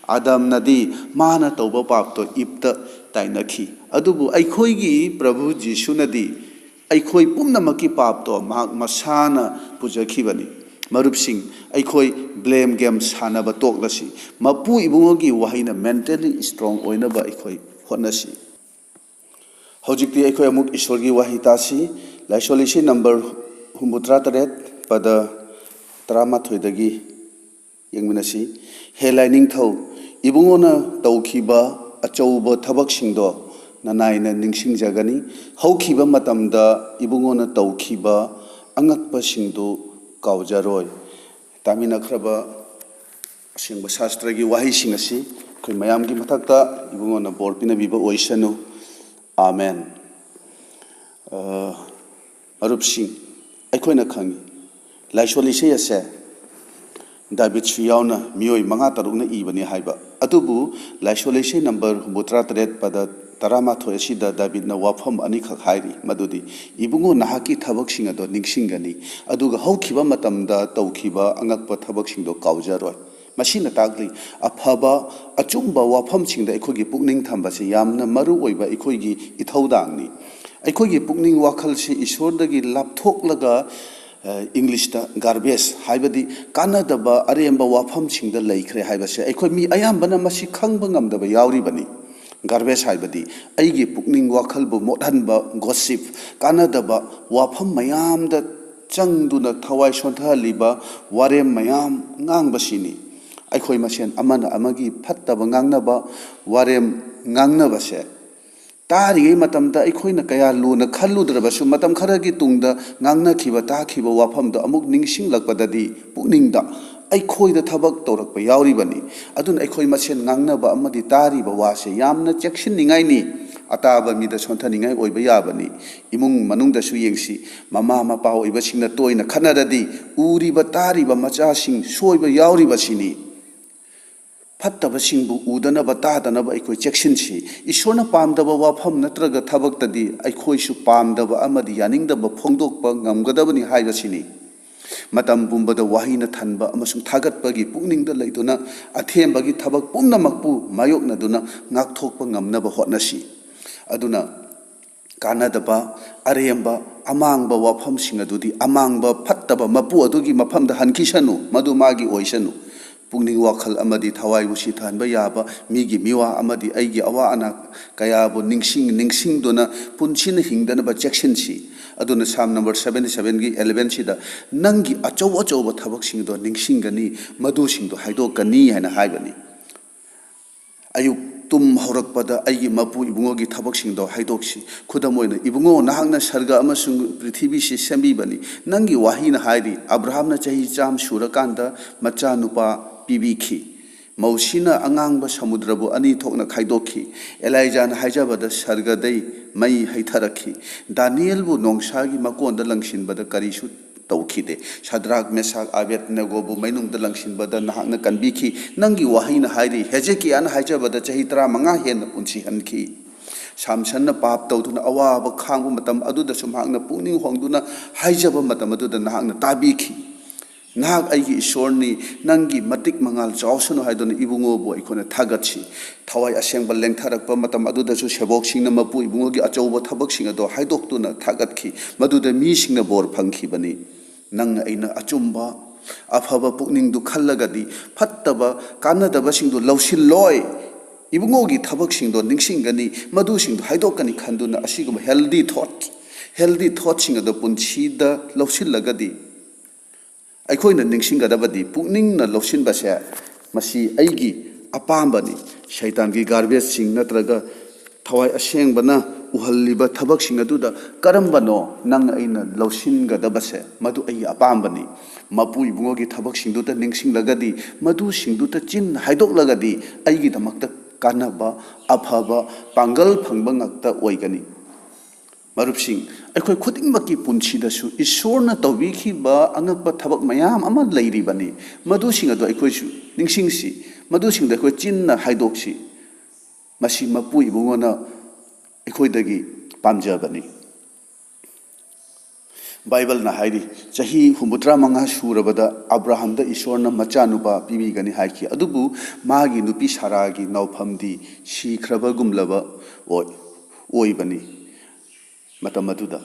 ꯑꯗꯝꯅꯗꯤ ꯃꯥꯅ ꯇꯧꯕ ꯄꯥꯞꯇꯣ ꯏꯞꯇ ꯇꯥꯏꯅꯈꯤ, ꯑꯗꯨꯕꯨ ꯑꯩꯈꯣꯏꯒꯤ ꯄ꯭ꯔꯚꯨ ꯖꯤꯁꯨꯅꯗꯤ ꯑꯩꯈꯣꯏ ꯄꯨꯝꯅꯃꯛꯀꯤ ꯄꯥꯞꯇꯣ ꯃꯍꯥꯛ ꯃꯁꯥꯅ ꯄꯨꯖꯈꯤꯕꯅꯤ꯫ ꯃꯔꯨꯞꯁꯤꯡ, ꯑꯩꯈꯣꯏ ꯕ꯭ꯂꯦꯝ ꯒꯦꯝ ꯁꯥꯟꯅꯕ ꯇꯣꯛꯂꯁꯤ꯫ ꯃꯄꯨ ꯏꯕꯨꯡꯉꯣꯒꯤ ꯋꯥꯍꯩꯅ ꯃꯦꯟꯇꯦꯜꯂꯤ ꯏꯁꯇ꯭ꯔꯣꯡ ꯑꯣꯏꯅꯕ ꯑꯩꯈꯣꯏ ꯍꯣꯠꯅꯁꯤ꯫ ꯍꯧꯖꯤꯛꯇꯤ ꯑꯩꯈꯣꯏ ꯑꯃꯨꯛ ꯏꯁꯣꯔꯒꯤ ꯋꯥꯍꯩ ꯇꯥꯁꯤ꯫ ꯂꯥꯏꯁꯣꯟ ꯂꯤꯁꯤꯡ ꯅꯝꯕꯔ ꯍꯨꯝꯐꯨꯇꯔꯥ ꯇꯔꯦꯠ, ꯄꯗ ꯇꯔꯥꯃꯥꯊꯣꯏꯗꯒꯤ ꯌꯦꯡꯃꯤꯟꯅꯁꯤ꯫ "ꯍꯦ ꯂꯥꯏꯅꯤꯡꯊꯧ, ꯏꯕꯨꯡꯉꯣꯅ ꯇꯧꯈꯤꯕ ꯑꯆꯧꯕ ꯊꯕꯛꯁꯤꯡꯗꯣ ꯅꯅꯥꯏꯅ ꯅꯤꯡꯁꯤꯡꯖꯒꯅꯤ꯫ ꯍꯧꯈꯤꯕ ꯃꯇꯝꯗ ꯏꯕꯨꯡꯉꯣꯅ ꯇꯧꯈꯤꯕ ꯑꯉꯛꯄꯁꯤꯡꯗꯨ ꯀꯥꯎꯖꯔꯣꯏ꯫ ꯇꯥꯃꯤꯟꯅꯈ꯭ꯔꯕ ꯑꯁꯦꯡꯕ ꯁꯥꯁꯇ꯭ꯔꯒꯤ ꯋꯥꯍꯩꯁꯤꯡ ꯑꯁꯤ ꯑꯩꯈꯣꯏ ꯃꯌꯥꯝꯒꯤ ꯃꯊꯛꯇ ꯏꯕꯨꯡꯉꯣꯅ ꯕꯣꯔ ꯄꯤꯅꯕꯤꯕ ꯑꯣꯏꯁꯅꯨ꯫ ꯑꯥꯃꯦꯟ꯫ ꯑ, ꯃꯔꯨꯞꯁꯤꯡ, ꯑꯩꯈꯣꯏꯅ ꯈꯪꯏ, ꯂꯥꯏꯁꯣꯜ ꯏꯁꯩ ꯑꯁꯦ ꯗꯥꯕꯤꯠꯁꯨ ꯌꯥꯎꯅ ꯃꯤꯑꯣꯏ ꯃꯉꯥ ꯇꯔꯨꯛꯅ ꯏꯕꯅꯤ ꯍꯥꯏꯕ꯫ ꯑꯗꯨꯕꯨ ꯂꯥꯏꯁꯣꯜ ꯏꯁꯩ ꯅꯝꯕꯔ ꯍꯨꯝꯐꯨꯇꯔꯥ ꯇꯔꯦꯠ, ꯄꯗ ꯇꯔꯥꯃꯥꯊꯣꯏ ꯑꯁꯤꯗ ꯗꯥꯕꯤꯠꯅ ꯋꯥꯐꯝ ꯑꯅꯤꯈꯛ ꯍꯥꯏꯔꯤ, ꯃꯗꯨꯗꯤ, "ꯏꯕꯨꯡꯉꯣ, ꯅꯍꯥꯛꯀꯤ ꯊꯕꯛꯁꯤꯡ ꯑꯗꯣ ꯅꯤꯡꯁꯤꯡꯒꯅꯤ, ꯑꯗꯨꯒ ꯍꯧꯈꯤꯕ ꯃꯇꯝꯗ ꯇꯧꯈꯤꯕ ꯑꯉꯛꯄ ꯊꯕꯛꯁꯤꯡꯗꯣ ꯀꯥꯎꯖꯔꯣꯏ"꯫ ꯃꯁꯤꯅ ꯇꯥꯛꯂꯤ, ꯑꯐꯕ, ꯑꯆꯨꯝꯕ ꯋꯥꯐꯝꯁꯤꯡꯗ ꯑꯩꯈꯣꯏꯒꯤ ꯄꯨꯛꯅꯤꯡ ꯊꯝꯕꯁꯤ ꯌꯥꯝꯅ ꯃꯔꯨ ꯑꯣꯏꯕ ꯑꯩꯈꯣꯏꯒꯤ ꯏꯊꯧꯗꯥꯡꯅꯤ꯫ ꯑꯩꯈꯣꯏꯒꯤ ꯄꯨꯛꯅꯤꯡ ꯋꯥꯈꯜꯁꯤ ꯏꯁꯣꯔꯗꯒꯤ ꯂꯥꯞꯊꯣꯛꯂꯒ, ꯑ, ꯏꯪꯂꯤꯁꯇ garbage, ꯍꯥꯏꯕꯗꯤ ꯀꯥꯟꯅꯗꯕ ꯑꯔꯦꯝꯕ ꯋꯥꯐꯝꯁꯤꯡꯗ ꯂꯩꯈ꯭ꯔꯦ ꯍꯥꯏꯕꯁꯦ ꯑꯩꯈꯣꯏ ꯃꯤ ꯑꯌꯥꯝꯕꯅ ꯃꯁꯤ ꯈꯪꯕ ꯉꯝꯗꯕ ꯌꯥꯎꯔꯤꯕꯅꯤ꯫ Garbage ꯍꯥꯏꯕꯗꯤ ꯑꯩꯒꯤ ꯄꯨꯛꯅꯤꯡ ꯋꯥꯈꯜꯕꯨ ꯃꯣꯠꯍꯟꯕ, gossip, ꯀꯥꯟꯅꯗꯕ ꯋꯥꯐꯝ ꯃꯌꯥꯝꯗ ꯆꯪꯗꯨꯅ ꯊꯋꯥꯏ ꯁꯣꯟꯊꯍꯜꯂꯤꯕ ꯋꯥꯔꯦꯝ ꯃꯌꯥꯝ ꯉꯥꯡꯕꯁꯤꯅꯤ꯫ ꯑꯩꯈꯣꯏ ꯃꯁꯦꯟ ꯑꯃꯅ ꯑꯃꯒꯤ ꯐꯠꯇꯕ ꯉꯥꯡꯅꯕ, ꯋꯥꯔꯦꯝ ꯉꯥꯡꯅꯕꯁꯦ ꯇꯥꯔꯤꯉꯩ ꯃꯇꯝꯗ ꯑꯩꯈꯣꯏꯅ ꯀꯌꯥ ꯂꯨꯅ ꯈꯜꯂꯨꯗ꯭ꯔꯕꯁꯨ, ꯃꯇꯝ ꯈꯔꯒꯤ ꯇꯨꯡꯗ ꯉꯥꯡꯅꯈꯤꯕ, ꯇꯥꯈꯤꯕ ꯋꯥꯐꯝꯗꯣ ꯑꯃꯨꯛ ꯅꯤꯡꯁꯤꯡꯂꯛꯄꯗꯗꯤ ꯄꯨꯛꯅꯤꯡꯗ ꯑꯩꯈꯣꯏꯗ ꯊꯕꯛ ꯇꯧꯔꯛꯄ ꯌꯥꯎꯔꯤꯕꯅꯤ꯫ ꯑꯗꯨꯅ ꯑꯩꯈꯣꯏ ꯃꯁꯦꯟ ꯉꯥꯡꯅꯕ ꯑꯃꯗꯤ ꯇꯥꯔꯤꯕ ꯋꯥꯁꯦ ꯌꯥꯝꯅ ꯆꯦꯛꯁꯤꯟꯅꯤꯡꯉꯥꯏꯅꯤ꯫ ꯑꯇꯥꯕ ꯃꯤꯗ ꯁꯣꯟꯊꯅꯤꯡꯉꯥꯏ ꯑꯣꯏꯕ ꯌꯥꯕꯅꯤ꯫ ꯏꯃꯨꯡ ꯃꯅꯨꯡꯗꯁꯨ ꯌꯦꯡꯁꯤ, ꯃꯃꯥ ꯃꯄꯥ ꯑꯣꯏꯕꯁꯤꯡꯅ ꯇꯣꯏꯅ ꯈꯠꯅꯔꯗꯤ ꯎꯔꯤꯕ ꯇꯥꯔꯤꯕ ꯃꯆꯥꯁꯤꯡ ꯁꯣꯏꯕ ꯌꯥꯎꯔꯤꯕꯁꯤꯅꯤ꯫ ꯐꯠꯇꯕꯁꯤꯡꯕꯨ ꯎꯗꯅꯕ, ꯇꯥꯗꯅꯕ ꯑꯩꯈꯣꯏ ꯆꯦꯛꯁꯤꯟꯁꯤ꯫ ꯏꯁꯣꯔꯅ ꯄꯥꯝꯗꯕ ꯋꯥꯐꯝ ꯅꯠꯇ꯭ꯔꯒ ꯊꯕꯛꯇꯗꯤ ꯑꯩꯈꯣꯏꯁꯨ ꯄꯥꯝꯗꯕ ꯑꯃꯗꯤ ꯌꯥꯅꯤꯡꯗꯕ ꯐꯣꯡꯗꯣꯛꯄ ꯉꯝꯒꯗꯕꯅꯤ ꯍꯥꯏꯕꯁꯤꯅꯤ꯫ ꯃꯇꯝ ꯄꯨꯝꯕꯗ ꯋꯥꯍꯩꯅ ꯊꯟꯕ ꯑꯃꯁꯨꯡ ꯊꯥꯒꯠꯄꯒꯤ ꯄꯨꯛꯅꯤꯡꯗ ꯂꯩꯗꯨꯅ, ꯑꯊꯦꯝꯕꯒꯤ ꯊꯕꯛ ꯄꯨꯝꯅꯃꯛꯄꯨ ꯃꯥꯌꯣꯛꯅꯗꯨꯅ ꯉꯥꯛꯊꯣꯛꯄ ꯉꯝꯅꯕ ꯍꯣꯠꯅꯁꯤ꯫ ꯑꯗꯨꯅ ꯀꯥꯟꯅꯗꯕ, ꯑꯔꯦꯝꯕ, ꯑꯃꯥꯡꯕ ꯋꯥꯐꯝꯁꯤꯡ ꯑꯗꯨꯗꯤ ꯑꯃꯥꯡꯕ, ꯐꯠꯇꯕ ꯃꯄꯨ ꯑꯗꯨꯒꯤ ꯃꯐꯝꯗ ꯍꯟꯈꯤꯁꯅꯨ, ꯃꯗꯨ ꯃꯥꯒꯤ ꯑꯣꯏꯁꯅꯨ꯫ ꯄꯨꯛꯅꯤꯡ ꯋꯥꯈꯜ ꯑꯃꯗꯤ ꯊꯋꯥꯏꯕꯨ ꯁꯤꯊꯍꯟꯕ ꯌꯥꯕ ꯃꯤꯒꯤ ꯃꯤꯋꯥ ꯑꯃꯗꯤ ꯑꯩꯒꯤ ꯑꯋꯥ ꯑꯅꯥ ꯀꯌꯥꯕꯨ ꯅꯤꯡꯁꯤꯡ ꯅꯤꯡꯁꯤꯡꯗꯨꯅ ꯄꯨꯟꯁꯤꯅ ꯍꯤꯡꯗꯅꯕ ꯆꯦꯛꯁꯤꯟꯁꯤ꯫ ꯑꯗꯨꯅ ꯁꯥꯝ ꯅꯝꯕꯔ seventy sevenꯒꯤ elevenꯁꯤꯗ, "ꯅꯪꯒꯤ ꯑꯆꯧ ꯑꯆꯧꯕ ꯊꯕꯛꯁꯤꯡꯗꯣ ꯅꯤꯡꯁꯤꯡꯒꯅꯤ, ꯃꯗꯨꯁꯤꯡꯗꯣ ꯍꯥꯏꯗꯣꯛꯀꯅꯤ" ꯍꯥꯏꯅ ꯍꯥꯏꯕꯅꯤ꯫ ꯑꯌꯨꯛ ꯇꯨꯝ ꯍꯧꯔꯛꯄꯗ ꯑꯩꯒꯤ ꯃꯄꯨ ꯏꯕꯨꯡꯉꯣꯒꯤ ꯊꯕꯛꯁꯤꯡꯗꯣ ꯍꯥꯏꯗꯣꯛꯁꯤ꯫ ꯈꯨꯗꯝ ꯑꯣꯏꯅ, "ꯏꯕꯨꯡꯉꯣ, ꯅꯍꯥꯛꯅ ꯁꯔꯒ ꯑꯃꯁꯨꯡ ꯄ꯭ꯔꯤꯊꯤꯕꯤꯁꯤ ꯁꯦꯝꯕꯤꯕꯅꯤ꯫ ꯅꯪꯒꯤ ꯋꯥꯍꯩꯅ ꯍꯥꯏꯔꯤ, ꯑꯕ꯭ꯔꯥꯍꯥꯝꯅ ꯆꯍꯤ ꯆꯥꯝ ꯁꯨꯔꯀꯥꯟꯗ ꯃꯆꯥꯅꯨꯄꯥ ꯄꯤꯕꯤꯈꯤ꯫ ꯃꯧꯁꯤꯅ ꯑꯉꯥꯡꯕ ꯁꯃꯨꯗ꯭ꯔꯕꯨ ꯑꯅꯤ ꯊꯣꯛꯅ ꯈꯥꯏꯗꯣꯛꯈꯤ꯫ ꯑꯦꯂꯥꯏꯖꯥꯅ ꯍꯥꯏꯖꯕꯗ ꯁꯔꯒꯗꯩ ꯃꯩ ꯍꯩꯊꯔꯛꯈꯤ꯫ ꯗꯥꯅꯤꯌꯦꯜꯕꯨ ꯅꯣꯡꯁꯥꯒꯤ ꯃꯀꯣꯟꯗ ꯂꯪꯁꯤꯟꯕꯗ ꯀꯔꯤꯁꯨ ꯇꯧꯈꯤꯗꯦ꯫ ꯁꯗ꯭ꯔꯥꯛ, ꯃꯦꯁꯥꯛ, ꯑꯕꯦꯗꯅꯦꯒꯣꯕꯨ ꯃꯩꯅꯨꯡꯗ ꯂꯪꯁꯤꯟꯕꯗ ꯅꯍꯥꯛꯅ ꯀꯟꯕꯤꯈꯤ꯫ ꯅꯪꯒꯤ ꯋꯥꯍꯩꯅ ꯍꯥꯏꯔꯤ, ꯍꯦꯖꯦꯀꯤꯌꯥꯅ ꯍꯥꯏꯖꯕꯗ ꯆꯍꯤ ꯇꯔꯥꯃꯉꯥ ꯍꯦꯟꯅ ꯄꯨꯟꯁꯤꯍꯟꯈꯤ꯫ ꯁꯥꯝꯁꯟꯅ ꯄꯥꯞ ꯇꯧꯗꯨꯅ ꯑꯋꯥꯕ ꯈꯥꯡꯕ ꯃꯇꯝ ꯑꯗꯨꯗꯁꯨ ꯃꯍꯥꯛꯅ ꯄꯨꯛꯅꯤꯡ ꯍꯣꯡꯗꯨꯅ ꯍꯥꯏꯖꯕ ꯃꯇꯝ ꯑꯗꯨꯗ ꯅꯍꯥꯛꯅ ꯇꯥꯕꯤꯈꯤ꯫ ꯅꯍꯥꯛ ꯑꯩꯒꯤ ꯏꯁꯣꯔꯅꯤ, ꯅꯪꯒꯤ ꯃꯇꯤꯛ ꯃꯉꯥꯜ ꯆꯥꯎꯁꯅꯨ" ꯍꯥꯏꯗꯨꯅ ꯏꯕꯨꯡꯉꯣꯕꯨ ꯑꯩꯈꯣꯏꯅ ꯊꯥꯒꯠꯁꯤ꯫ ꯊꯋꯥꯏ ꯑꯁꯦꯡꯕ ꯂꯦꯡꯊꯔꯛꯄ ꯃꯇꯝ ꯑꯗꯨꯗꯁꯨ ꯁꯦꯕꯣꯛꯁꯤꯡꯅ ꯃꯄꯨ ꯏꯕꯨꯡꯉꯣꯒꯤ ꯑꯆꯧꯕ ꯊꯕꯛꯁꯤꯡ ꯑꯗꯣ ꯍꯥꯏꯗꯣꯛꯇꯨꯅ ꯊꯥꯒꯠꯈꯤ꯫ ꯃꯗꯨꯗ ꯃꯤꯁꯤꯡꯅ ꯕꯣꯔ ꯐꯪꯈꯤꯕꯅꯤ꯫ ꯅꯪ ꯑꯩꯅ ꯑꯆꯨꯝꯕ, ꯑꯐꯕ ꯄꯨꯛꯅꯤꯡꯗꯨ ꯈꯜꯂꯒꯗꯤ ꯐꯠꯇꯕ, ꯀꯥꯟꯅꯗꯕꯁꯤꯡꯗꯨ ꯂꯧꯁꯤꯜꯂꯣꯏ꯫ ꯏꯕꯨꯡꯉꯣꯒꯤ ꯊꯕꯛꯁꯤꯡꯗꯣ ꯅꯤꯡꯁꯤꯡꯒꯅꯤ, ꯃꯗꯨꯁꯤꯡꯗꯣ ꯍꯥꯏꯗꯣꯛꯀꯅꯤ ꯈꯟꯗꯨꯅ ꯑꯁꯤꯒꯨꯝꯕ healthy thought, healthy thoughtꯁꯤꯡ ꯑꯗꯣ ꯄꯨꯟꯁꯤꯗ ꯂꯧꯁꯤꯜꯂꯒꯗꯤ ꯑꯩꯈꯣꯏꯅ ꯅꯤꯡꯁꯤꯡꯒꯗꯕꯗꯤ ꯄꯨꯛꯅꯤꯡꯅ ꯂꯧꯁꯤꯟꯕꯁꯦ ꯃꯁꯤ ꯑꯩꯒꯤ ꯑꯄꯥꯝꯕꯅꯤ꯫ ꯁꯩꯇꯥꯟꯒꯤ garbageꯁꯤꯡ ꯅꯠꯇ꯭ꯔꯒ ꯊꯋꯥꯏ ꯑꯁꯦꯡꯕꯅ ꯎꯍꯜꯂꯤꯕ ꯊꯕꯛꯁꯤꯡ ꯑꯗꯨꯗ ꯀꯔꯝꯕꯅꯣ ꯅꯪ ꯑꯩꯅ ꯂꯧꯁꯤꯟꯒꯗꯕꯁꯦ? ꯃꯗꯨ ꯑꯩꯒꯤ ꯑꯄꯥꯝꯕꯅꯤ꯫ ꯃꯄꯨ ꯏꯕꯨꯡꯉꯣꯒꯤ ꯊꯕꯛꯁꯤꯡꯗꯨꯗ ꯅꯤꯡꯁꯤꯡꯂꯒꯗꯤ, ꯃꯗꯨꯁꯤꯡꯗꯨꯗ ꯆꯤꯟ ꯍꯥꯏꯗꯣꯛꯂꯒꯗꯤ ꯑꯩꯒꯤꯗꯃꯛꯇ ꯀꯥꯟꯅꯕ, ꯑꯐꯕ, ꯄꯥꯡꯒꯜ ꯐꯪꯕ ꯉꯥꯛꯇ ꯑꯣꯏꯒꯅꯤ꯫ ꯃꯔꯨꯞꯁꯤꯡ, ꯑꯩꯈꯣꯏ ꯈꯨꯗꯤꯡꯃꯛꯀꯤ ꯄꯨꯟꯁꯤꯗꯁꯨ ꯏꯁꯣꯔꯅ ꯇꯧꯕꯤꯈꯤꯕ ꯑꯉꯛꯄ ꯊꯕꯛ ꯃꯌꯥꯝ ꯑꯃ ꯂꯩꯔꯤꯕꯅꯤ꯫ ꯃꯗꯨꯁꯤꯡ ꯑꯗꯨ ꯑꯩꯈꯣꯏꯁꯨ ꯅꯤꯡꯁꯤꯡꯁꯤ, ꯃꯗꯨꯁꯤꯡꯗ ꯑꯩꯈꯣꯏ ꯆꯤꯟꯅ ꯍꯥꯏꯗꯣꯛꯁꯤ꯫ ꯃꯁꯤ ꯃꯄꯨ ꯏꯕꯨꯡꯉꯣꯅ ꯑꯩꯈꯣꯏꯗꯒꯤ ꯄꯥꯝꯖꯕꯅꯤ꯫ ꯕꯥꯏꯕꯜꯅ ꯍꯥꯏꯔꯤ, ꯆꯍꯤ ꯍꯨꯝꯐꯨꯇꯔꯥ ꯃꯉꯥ ꯁꯨꯔꯕꯗ ꯑꯕ꯭ꯔꯥꯍꯥꯝꯗ ꯏꯁꯣꯔꯅ ꯃꯆꯥꯅꯨꯄꯥ ꯄꯤꯕꯤꯒꯅꯤ ꯍꯥꯏꯈꯤ꯫ ꯑꯗꯨꯕꯨ ꯃꯥꯒꯤ ꯅꯨꯄꯤ ꯁꯥꯔꯥꯒꯤ ꯅꯥꯎꯐꯝꯗꯤ ꯁꯤꯈ꯭ꯔꯕꯒꯨꯝꯂꯕ ꯑꯣꯏ-, ꯑꯣꯏꯕꯅꯤ꯫ ꯃꯇꯝ ꯑꯗꯨꯗ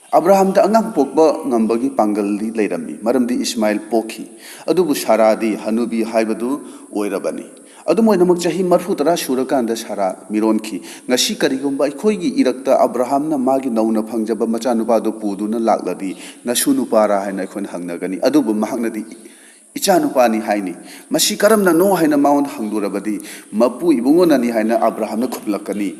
ꯑꯕ꯭ꯔꯥꯍꯥꯝꯗ ꯑꯉꯥꯡ ꯄꯣꯛꯄ ꯉꯝꯕꯒꯤ ꯄꯥꯡꯒꯜꯗꯤ ꯂꯩꯔꯝꯃꯤ, ꯃꯔꯝꯗꯤ ꯏꯁꯃꯥꯏꯜ ꯄꯣꯛꯈꯤ꯫ ꯑꯗꯨꯕꯨ ꯁꯥꯔꯥꯗꯤ ꯍꯅꯨꯕꯤ ꯍꯥꯏꯕꯗꯨ ꯑꯣꯏꯔꯕꯅꯤ꯫ ꯑꯗꯨꯝ ꯑꯣꯏꯅꯃꯛ, ꯆꯍꯤ ꯃꯔꯐꯨ ꯇꯔꯥ ꯁꯨꯔꯀꯥꯟꯗ ꯁꯥꯔꯥ ꯃꯤꯔꯣꯟꯈꯤ꯫ ꯉꯁꯤ ꯀꯔꯤꯒꯨꯝꯕ ꯑꯩꯈꯣꯏꯒꯤ ꯏꯔꯛꯇ ꯑꯕ꯭ꯔꯥꯍꯥꯝꯅ ꯃꯥꯒꯤ ꯅꯧꯅ ꯐꯪꯖꯕ ꯃꯆꯥꯅꯨꯄꯥꯗꯨ ꯄꯨꯗꯨꯅ ꯂꯥꯛꯂꯗꯤ, "ꯅꯁꯨ ꯅꯨꯄꯥꯔꯥ?" ꯍꯥꯏꯅ ꯑꯩꯈꯣꯏꯅ ꯍꯪꯅꯒꯅꯤ꯫ ꯑꯗꯨꯕꯨ ꯃꯍꯥꯛꯅꯗꯤ, "ꯏꯆꯥꯅꯨꯄꯥꯅꯤ" ꯍꯥꯏꯅꯤ꯫ "ꯃꯁꯤ ꯀꯔꯝꯅꯅꯣ?" ꯍꯥꯏꯅ ꯃꯉꯣꯟꯗ ꯍꯪꯂꯨꯔꯕꯗꯤ, "ꯃꯄꯨ ꯏꯕꯨꯡꯉꯣꯅꯅꯤ" ꯍꯥꯏꯅ ꯑꯕ꯭ꯔꯥꯍꯥꯝꯅ ꯈꯨꯝꯂꯛꯀꯅꯤ꯫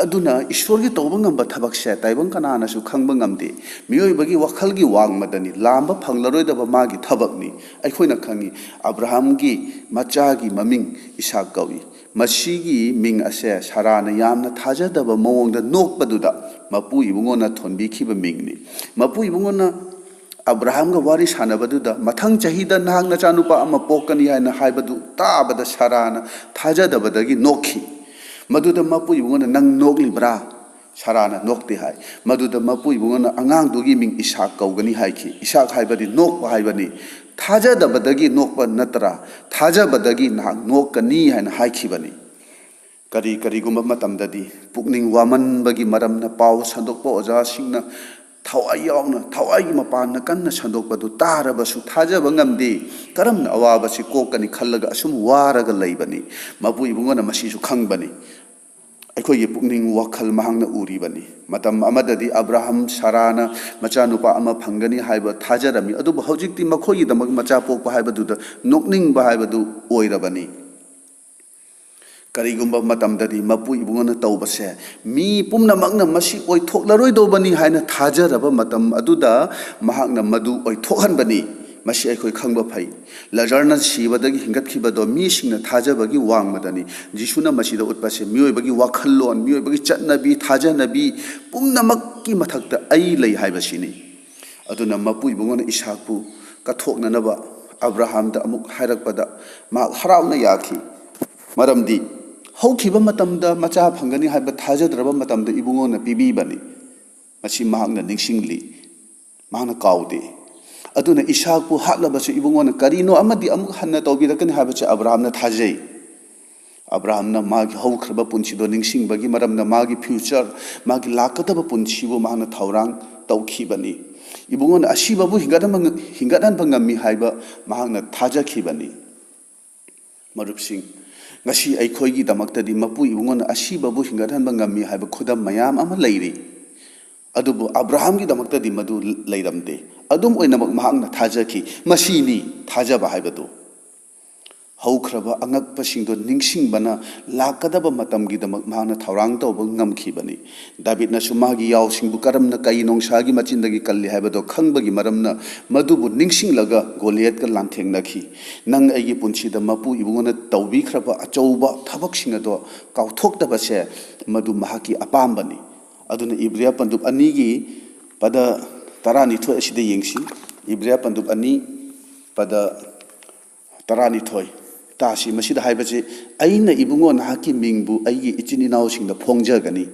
ꯑꯗꯨꯅ ꯏꯁꯣꯔꯒꯤ ꯇꯧꯕ ꯉꯝꯕ ꯊꯕꯛꯁꯦ ꯇꯥꯏꯕꯪ ꯀꯅꯥꯅꯁꯨ ꯈꯪꯕ ꯉꯝꯗꯦ꯫ ꯃꯤꯑꯣꯏꯕꯒꯤ ꯋꯥꯈꯜꯒꯤ ꯋꯥꯡꯃꯗꯅꯤ, ꯂꯥꯝꯕ ꯐꯪꯂꯔꯣꯏꯗꯕ ꯃꯥꯒꯤ ꯊꯕꯛꯅꯤ꯫ ꯑꯩꯈꯣꯏꯅ ꯈꯪꯉꯤ, ꯑꯕ꯭ꯔꯥꯍꯥꯝꯒꯤ ꯃꯆꯥꯒꯤ ꯃꯃꯤꯡ ꯏꯁꯥꯛ ꯀꯧꯏ꯫ ꯃꯁꯤꯒꯤ ꯃꯤꯡ ꯑꯁꯦ ꯁꯥꯔꯥꯅ ꯌꯥꯝꯅ ꯊꯥꯖꯗꯕ ꯃꯑꯣꯡꯗ ꯅꯣꯛꯄꯗꯨꯗ ꯃꯄꯨ ꯏꯕꯨꯡꯉꯣꯅ ꯊꯣꯟꯕꯤꯈꯤꯕ ꯃꯤꯡꯅꯤ꯫ ꯃꯄꯨ ꯏꯕꯨꯡꯉꯣꯅ ꯑꯕ꯭ꯔꯥꯍꯥꯝꯒ ꯋꯥꯔꯤ ꯁꯥꯟꯅꯕꯗꯨꯗ, "ꯃꯊꯪ ꯆꯍꯤꯗ ꯅꯍꯥꯛ ꯅꯆꯥꯅꯨꯄꯥ ꯑꯃ ꯄꯣꯛꯀꯅꯤ" ꯍꯥꯏꯅ ꯍꯥꯏꯕꯗꯨ ꯇꯥꯕꯗ ꯁꯥꯔꯥꯅ ꯊꯥꯖꯗꯕꯗꯒꯤ ꯅꯣꯛꯈꯤ꯫ ꯃꯗꯨꯗ ꯃꯄꯨ ꯏꯕꯨꯡꯉꯣꯅ, "ꯅꯪ ꯅꯣꯛꯂꯤꯕ꯭ꯔꯥ?" ꯁꯥꯔꯥꯅ ꯅꯣꯛꯇꯦ ꯍꯥꯏ꯫ ꯃꯗꯨꯗ ꯃꯄꯨ ꯏꯕꯨꯡꯉꯣꯅ ꯑꯉꯥꯡꯗꯨꯒꯤ ꯃꯤꯡ ꯏꯁꯥꯛ ꯀꯧꯒꯅꯤ ꯍꯥꯏꯈꯤ꯫ ꯏꯁꯥꯛ ꯍꯥꯏꯕꯗꯤ ꯅꯣꯛꯄ ꯍꯥꯏꯕꯅꯤ꯫ ꯊꯥꯖꯗꯕꯗꯒꯤ ꯅꯣꯛꯄ ꯅꯠꯇ꯭ꯔꯥ? ꯊꯥꯖꯕꯗꯒꯤ ꯅꯍꯥꯛ ꯅꯣꯛꯀꯅꯤ ꯍꯥꯏꯅ ꯍꯥꯏꯈꯤꯕꯅꯤ꯫ ꯀꯔꯤ, ꯀꯔꯤꯒꯨꯝꯕ ꯃꯇꯝꯗꯗꯤ ꯄꯨꯛꯅꯤꯡ ꯋꯥꯃꯟꯕꯒꯤ ꯃꯔꯝꯅ ꯄꯥꯎ ꯁꯟꯗꯣꯛꯄ ꯑꯣꯖꯥꯁꯤꯡꯅ ꯊꯋꯥꯏ ꯌꯥꯎꯅ, ꯊꯋꯥꯏꯒꯤ ꯃꯄꯥꯟꯅ ꯀꯟꯅ ꯁꯟꯗꯣꯛꯄꯗꯨ ꯇꯥꯔꯕꯁꯨ ꯊꯥꯖꯕ ꯉꯝꯗꯦ꯫ ꯀꯔꯝꯅ ꯑꯋꯥꯕꯁꯤ ꯀꯣꯛꯀꯅꯤ ꯈꯜꯂꯒ ꯑꯁꯨꯝ ꯋꯥꯔꯒ ꯂꯩꯕꯅꯤ꯫ ꯃꯄꯨ ꯏꯕꯨꯡꯉꯣꯅ ꯃꯁꯤꯁꯨ ꯈꯪꯕꯅꯤ꯫ ꯑꯩꯈꯣꯏꯒꯤ ꯄꯨꯛꯅꯤꯡ ꯋꯥꯈꯜ ꯃꯍꯥꯛꯅ ꯎꯔꯤꯕꯅꯤ꯫ ꯃꯇꯝ ꯑꯃꯗꯗꯤ ꯑꯕ꯭ꯔꯥꯍꯝ ꯁꯥꯔꯥꯅ ꯃꯆꯥꯅꯨꯄꯥ ꯑꯃ ꯐꯪꯒꯅꯤ ꯍꯥꯏꯕ ꯊꯥꯖꯔꯝꯃꯤ, ꯑꯗꯨꯕꯨ ꯍꯧꯖꯤꯛꯇꯤ ꯃꯈꯣꯏꯒꯤꯗꯃꯛ ꯃꯆꯥ ꯄꯣꯛꯄ ꯍꯥꯏꯕꯗꯨꯗ ꯅꯣꯛꯅꯤꯡꯕ ꯍꯥꯏꯕꯗꯨ ꯑꯣꯏꯔꯕꯅꯤ꯫ ꯀꯔꯤꯒꯨꯝꯕ ꯃꯇꯝꯗꯗꯤ ꯃꯄꯨ ꯏꯕꯨꯡꯉꯣꯅ ꯇꯧꯕꯁꯦ ꯃꯤ ꯄꯨꯝꯅꯃꯛꯅ ꯃꯁꯤ ꯑꯣꯏꯊꯣꯛꯂꯔꯣꯏꯗꯧꯕꯅꯤ ꯍꯥꯏꯅ ꯊꯥꯖꯔꯕ ꯃꯇꯝ ꯑꯗꯨꯗ ꯃꯍꯥꯛꯅ ꯃꯗꯨ ꯑꯣꯏꯊꯣꯛꯍꯟꯕꯅꯤ꯫ ꯃꯁꯤ ꯑꯩꯈꯣꯏ ꯈꯪꯕ ꯐꯩ꯫ ꯂꯥꯖꯔꯅ ꯁꯤꯕꯗꯒꯤ ꯍꯤꯡꯒꯠꯈꯤꯕꯗꯣ ꯃꯤꯁꯤꯡꯅ ꯊꯥꯖꯕꯒꯤ ꯋꯥꯡꯃꯗꯅꯤ꯫ ꯖꯤꯁꯨꯅ ꯃꯁꯤꯗ ꯎꯠꯄꯁꯦ ꯃꯤꯑꯣꯏꯕꯒꯤ ꯋꯥꯈꯜꯂꯣꯟ, ꯃꯤꯑꯣꯏꯕꯒꯤ ꯆꯠꯅꯕꯤ, ꯊꯥꯖꯅꯕꯤ ꯄꯨꯝꯅꯃꯛꯀꯤ ꯃꯊꯛꯇ ꯑꯩ ꯂꯩ ꯍꯥꯏꯕꯁꯤꯅꯤ꯫ ꯑꯗꯨꯅ ꯃꯄꯨ ꯏꯕꯨꯡꯉꯣꯅ ꯏꯁꯥꯛꯄꯨ ꯀꯠꯊꯣꯛꯅꯅꯕ ꯑꯕ꯭ꯔꯥꯍꯥꯝꯗ ꯑꯃꯨꯛ ꯍꯥꯏꯔꯛꯄꯗ ꯃꯍꯥꯛ ꯍꯔꯥꯎꯅ ꯌꯥꯈꯤ꯫ ꯃꯔꯝꯗꯤ ꯍꯧꯈꯤꯕ ꯃꯇꯝꯗ ꯃꯆꯥ ꯐꯪꯒꯅꯤ ꯍꯥꯏꯕ ꯊꯥꯖꯗ꯭ꯔꯕ ꯃꯇꯝꯗ ꯏꯕꯨꯡꯉꯣꯅ ꯄꯤꯕꯤꯕꯅꯤ꯫ ꯃꯁꯤ ꯃꯍꯥꯛꯅ ꯅꯤꯡꯁꯤꯡꯂꯤ, ꯃꯍꯥꯛꯅ ꯀꯥꯎꯗꯦ꯫ ꯑꯗꯨꯅ ꯏꯁꯥꯛꯄꯨ ꯍꯥꯠꯂꯕꯁꯨ ꯏꯕꯨꯡꯉꯣꯅ ꯀꯔꯤꯅꯣ ꯑꯃꯗꯤ ꯑꯃꯨꯛ ꯍꯟꯅ ꯇꯧꯕꯤꯔꯛꯀꯅꯤ ꯍꯥꯏꯕꯁꯤ ꯑꯕ꯭ꯔꯥꯍꯥꯝꯅ ꯊꯥꯖꯩ꯫ ꯑꯕ꯭ꯔꯥꯍꯥꯝꯅ ꯃꯥꯒꯤ ꯍꯧꯈ꯭ꯔꯕ ꯄꯨꯟꯁꯤꯗꯣ ꯅꯤꯡꯁꯤꯡꯕꯒꯤ ꯃꯔꯝꯅ ꯃꯥꯒꯤ future, ꯃꯥꯒꯤ ꯂꯥꯛꯀꯗꯕ ꯄꯨꯟꯁꯤꯕꯨ ꯃꯍꯥꯛꯅ ꯊꯧꯔꯥꯡ ꯇꯧꯈꯤꯕꯅꯤ꯫ ꯏꯕꯨꯡꯉꯣꯅ ꯑꯁꯤꯕꯕꯨ ꯍꯤꯡꯒꯠꯍꯟꯕ, ꯍꯤꯡꯒꯠꯍꯟꯕ ꯉꯝꯃꯤ ꯍꯥꯏꯕ ꯃꯍꯥꯛꯅ ꯊꯥꯖꯈꯤꯕꯅꯤ꯫ ꯃꯔꯨꯞꯁꯤꯡ, ꯉꯁꯤ ꯑꯩꯈꯣꯏꯒꯤꯗꯃꯛꯇꯗꯤ ꯃꯄꯨ ꯏꯕꯨꯡꯉꯣꯅ ꯑꯁꯤꯕꯕꯨ ꯍꯤꯡꯒꯠꯍꯟꯕ ꯉꯝꯃꯤ ꯍꯥꯏꯕ ꯈꯨꯗꯝ ꯃꯌꯥꯝ ꯑꯃ ꯂꯩꯔꯤ꯫ ꯑꯗꯨꯕꯨ ꯑꯕ꯭ꯔꯥꯍꯥꯝꯒꯤꯗꯃꯛꯇꯗꯤ ꯃꯗꯨ ꯂꯩꯔꯝꯗꯦ꯫ ꯑꯗꯨꯝ ꯑꯣꯏꯅꯃꯛ ꯃꯍꯥꯛꯅ ꯊꯥꯖꯈꯤ꯫ ꯃꯁꯤꯅꯤ ꯊꯥꯖꯕ ꯍꯥꯏꯕꯗꯨ꯫ ꯍꯧꯈ꯭ꯔꯕ ꯑꯉꯛꯄꯁꯤꯡꯗꯣ ꯅꯤꯡꯁꯤꯡꯕꯅ ꯂꯥꯛꯀꯗꯕ ꯃꯇꯝꯒꯤꯗꯃꯛ ꯃꯍꯥꯛꯅ ꯊꯧꯔꯥꯡ ꯇꯧꯕ ꯉꯝꯈꯤꯕꯅꯤ꯫ ꯗꯥꯕꯤꯗꯅꯁꯨ ꯃꯥꯒꯤ ꯌꯥꯎꯁꯤꯡꯕꯨ ꯀꯔꯝꯅ ꯀꯩ ꯅꯣꯡꯁꯥꯒꯤ ꯃꯆꯤꯟꯗꯒꯤ ꯀꯜꯂꯤ ꯍꯥꯏꯕꯗꯣ ꯈꯪꯕꯒꯤ ꯃꯔꯝꯅ, ꯃꯗꯨꯕꯨ ꯅꯤꯡꯁꯤꯡꯂꯒ ꯒꯣꯂꯤꯌꯠꯀ ꯂꯥꯟꯊꯦꯡꯅꯈꯤ꯫ ꯅꯪ ꯑꯩꯒꯤ ꯄꯨꯟꯁꯤꯗ ꯃꯄꯨ ꯏꯕꯨꯡꯉꯣꯅ ꯇꯧꯕꯤꯈ꯭ꯔꯕ ꯑꯆꯧꯕ ꯊꯕꯛꯁꯤꯡ ꯑꯗꯣ ꯀꯥꯎꯊꯣꯛꯇꯕꯁꯦ ꯃꯗꯨ ꯃꯍꯥꯛꯀꯤ ꯑꯄꯥꯝꯕꯅꯤ꯫ ꯑꯗꯨꯅ ꯏꯕ꯭ꯔꯤꯌꯥ ꯄꯟꯗꯨꯞ ꯑꯅꯤꯒꯤ ꯄꯗ ꯇꯔꯥꯅꯤꯊꯣꯏ ꯑꯁꯤꯗ ꯌꯦꯡꯁꯤ꯫ ꯏꯕ꯭ꯔꯤꯌꯥ ꯄꯟꯗꯨꯞ ꯑꯅꯤ, ꯄꯗ ꯇꯔꯥꯅꯤꯊꯣꯏ꯫ ꯇꯥꯁꯤ, ꯃꯁꯤꯗ ꯍꯥꯏꯕꯁꯤ, "ꯑꯩꯅ ꯏꯕꯨꯡꯉꯣ ꯅꯍꯥꯛꯀꯤ ꯃꯤꯡꯕꯨ ꯑꯩꯒꯤ ꯏꯆꯤꯟ ꯏꯅꯥꯎꯁꯤꯡꯗ ꯐꯣꯡꯖꯒꯅꯤ꯫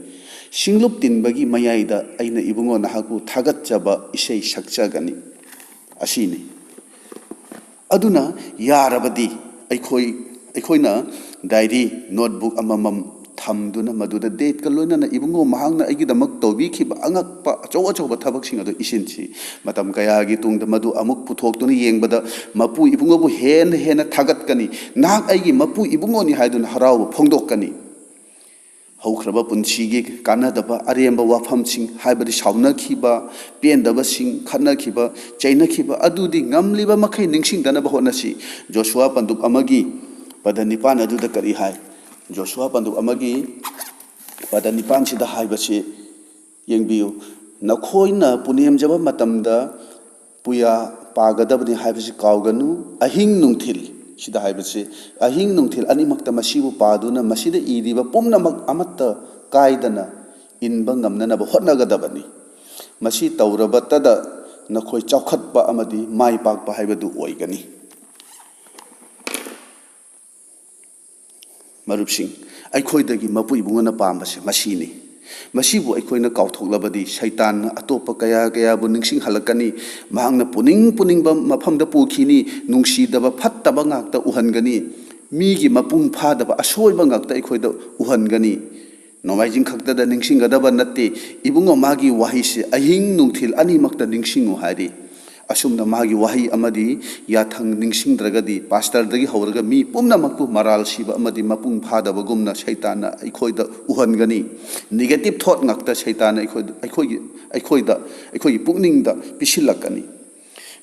ꯁꯤꯡꯂꯨꯞ ꯇꯤꯟꯕꯒꯤ ꯃꯌꯥꯏꯗ ꯑꯩꯅ ꯏꯕꯨꯡꯉꯣ ꯅꯍꯥꯛꯄꯨ ꯊꯥꯒꯠꯆꯕ ꯏꯁꯩ ꯁꯛꯆꯒꯅꯤ"꯫ ꯑꯁꯤꯅꯤ꯫ ꯑꯗꯨꯅ ꯌꯥꯔꯕꯗꯤ ꯑꯩꯈꯣꯏ, ꯑꯩꯈꯣꯏꯅ ꯗꯥꯏꯔꯤ, ꯅꯣꯠꯕꯨꯛ ꯑꯃꯃꯝ ꯊꯝꯗꯨꯅ, ꯃꯗꯨꯗ ꯗꯦꯠꯀ ꯂꯣꯏꯅꯅ ꯏꯕꯨꯡꯉꯣ ꯃꯍꯥꯛꯅ ꯑꯩꯒꯤꯗꯃꯛ ꯇꯧꯕꯤꯈꯤꯕ ꯑꯉꯛꯄ ꯑꯆꯧ ꯑꯆꯧꯕ ꯊꯕꯛꯁꯤꯡ ꯑꯗꯨ ꯏꯁꯤꯟꯁꯤ꯫ ꯃꯇꯝ ꯀꯌꯥꯒꯤ ꯇꯨꯡꯗ ꯃꯗꯨ ꯑꯃꯨꯛ ꯄꯨꯊꯣꯛꯇꯨꯅ ꯌꯦꯡꯕꯗ, ꯃꯄꯨ ꯏꯕꯨꯡꯉꯣꯕꯨ ꯍꯦꯟꯅ ꯍꯦꯟꯅ ꯊꯥꯒꯠꯀꯅꯤ꯫ "ꯅꯍꯥꯛ ꯑꯩꯒꯤ ꯃꯄꯨ ꯏꯕꯨꯡꯉꯣꯅꯤ" ꯍꯥꯏꯗꯨꯅ ꯍꯔꯥꯎꯕ ꯐꯣꯡꯗꯣꯛꯀꯅꯤ꯫ ꯍꯧꯈ꯭ꯔꯕ ꯄꯨꯟꯁꯤꯒꯤ ꯀꯥꯟꯅꯗꯕ ꯑꯔꯦꯝꯕ ꯋꯥꯐꯝꯁꯤꯡ, ꯍꯥꯏꯕꯗꯤ ꯁꯥꯎꯅꯈꯤꯕ, ꯄꯦꯟꯗꯕꯁꯤꯡ, ꯈꯠꯅꯈꯤꯕ, ꯆꯩꯅꯈꯤꯕ ꯑꯗꯨꯗꯤ ꯉꯝꯂꯤꯕ ꯃꯈꯩ ꯅꯤꯡꯁꯤꯡꯗꯅꯕ ꯍꯣꯠꯅꯁꯤ꯫ ꯖꯣꯁꯨꯋꯥ ꯄꯟꯗꯨꯞ ꯑꯃꯒꯤ ꯄꯗ ꯅꯤꯄꯥꯟ ꯑꯗꯨꯗ ꯀꯔꯤ ꯍꯥꯏ? ꯖꯣꯁꯨꯋꯥ ꯄꯟꯗꯨꯞ ꯑꯃꯒꯤ ꯄꯗ ꯅꯤꯄꯥꯟꯁꯤꯗ ꯍꯥꯏꯕꯁꯤ ꯌꯦꯡꯕꯤꯌꯨ꯫ "ꯅꯈꯣꯏꯅ ꯄꯨꯅꯦꯝꯖꯕ ꯃꯇꯝꯗ ꯄꯨꯌꯥ ꯄꯥꯒꯗꯕꯅꯤ ꯍꯥꯏꯕꯁꯤ ꯀꯥꯎꯒꯅꯨ꯫ ꯑꯍꯤꯡ ꯅꯨꯡꯊꯤꯜ"꯫ ꯁꯤꯗ ꯍꯥꯏꯕꯁꯤ, "ꯑꯍꯤꯡ ꯅꯨꯡꯊꯤꯜ ꯑꯅꯤꯃꯛꯇ ꯃꯁꯤꯕꯨ ꯄꯥꯗꯨꯅ ꯃꯁꯤꯗ ꯏꯔꯤꯕ ꯄꯨꯝꯅꯃꯛ ꯑꯃꯠꯇ ꯀꯥꯏꯗꯅ ꯏꯟꯕ ꯉꯝꯅꯅꯕ ꯍꯣꯠꯅꯒꯗꯕꯅꯤ꯫ ꯃꯁꯤ ꯇꯧꯔꯕꯇꯗ ꯅꯈꯣꯏ ꯆꯥꯎꯈꯠꯄ ꯑꯃꯗꯤ ꯃꯥꯏ ꯄꯥꯛꯄ ꯍꯥꯏꯕꯗꯨ ꯑꯣꯏꯒꯅꯤ"꯫ ꯃꯔꯨꯞꯁꯤꯡ, ꯑꯩꯈꯣꯏꯗꯒꯤ ꯃꯄꯨ ꯏꯕꯨꯡꯉꯣꯅ ꯄꯥꯝꯕꯁꯦ ꯃꯁꯤꯅꯤ꯫ ꯃꯁꯤꯕꯨ ꯑꯩꯈꯣꯏꯅ ꯀꯥꯎꯊꯣꯛꯂꯕꯗꯤ, ꯁꯩꯇꯥꯟꯅ ꯑꯇꯣꯞꯄ ꯀꯌꯥ ꯀꯌꯥꯕꯨ ꯅꯤꯡꯁꯤꯡꯍꯜꯂꯛꯀꯅꯤ꯫ ꯃꯍꯥꯛꯅ ꯄꯨꯅꯤꯡ ꯄꯨꯅꯤꯡꯕ ꯃꯐꯝꯗ ꯄꯨꯈꯤꯅꯤ꯫ ꯅꯨꯡꯁꯤꯗꯕ, ꯐꯠꯇꯕ ꯉꯥꯛꯇ ꯎꯍꯟꯒꯅꯤ꯫ ꯃꯤꯒꯤ ꯃꯄꯨꯡ ꯐꯥꯗꯕ, ꯑꯁꯣꯏꯕ ꯉꯥꯛꯇ ꯑꯩꯈꯣꯏꯗ ꯎꯍꯟꯒꯅꯤ꯫ ꯅꯣꯡꯃꯥꯏꯖꯤꯡ ꯈꯛꯇꯗ ꯅꯤꯡꯁꯤꯡꯒꯗꯕ ꯅꯠꯇꯦ꯫ ꯏꯕꯨꯡꯉꯣ, ꯃꯥꯒꯤ ꯋꯥꯍꯩꯁꯦ, "ꯑꯍꯤꯡ ꯅꯨꯡꯊꯤꯜ ꯑꯅꯤꯃꯛꯇ ꯅꯤꯡꯁꯤꯡꯉꯨ" ꯍꯥꯏꯔꯤ꯫ ꯑꯁꯨꯝꯅ ꯃꯥꯒꯤ ꯋꯥꯍꯩ ꯑꯃꯗꯤ ꯌꯥꯊꯪ ꯅꯤꯡꯁꯤꯡꯗ꯭ꯔꯒꯗꯤ, ꯄꯥꯁꯇꯔꯗꯒꯤ ꯍꯧꯔꯒ ꯃꯤ ꯄꯨꯝꯅꯃꯛꯄꯨ ꯃꯔꯥꯜ ꯁꯤꯕ ꯑꯃꯗꯤ ꯃꯄꯨꯡ ꯐꯥꯗꯕꯒꯨꯝꯅ ꯁꯩꯇꯥꯟꯅ ꯑꯩꯈꯣꯏꯗ ꯎꯍꯟꯒꯅꯤ꯫ Negative thought ꯉꯥꯛꯇ ꯁꯩꯇꯥꯟꯅ ꯑꯩꯈꯣꯏꯗ, ꯑꯩꯈꯣꯏꯒꯤ, ꯑꯩꯈꯣꯏꯗ, ꯑꯩꯈꯣꯏꯒꯤ ꯄꯨꯛꯅꯤꯡꯗ ꯄꯤꯁꯤꯜꯂꯛꯀꯅꯤ꯫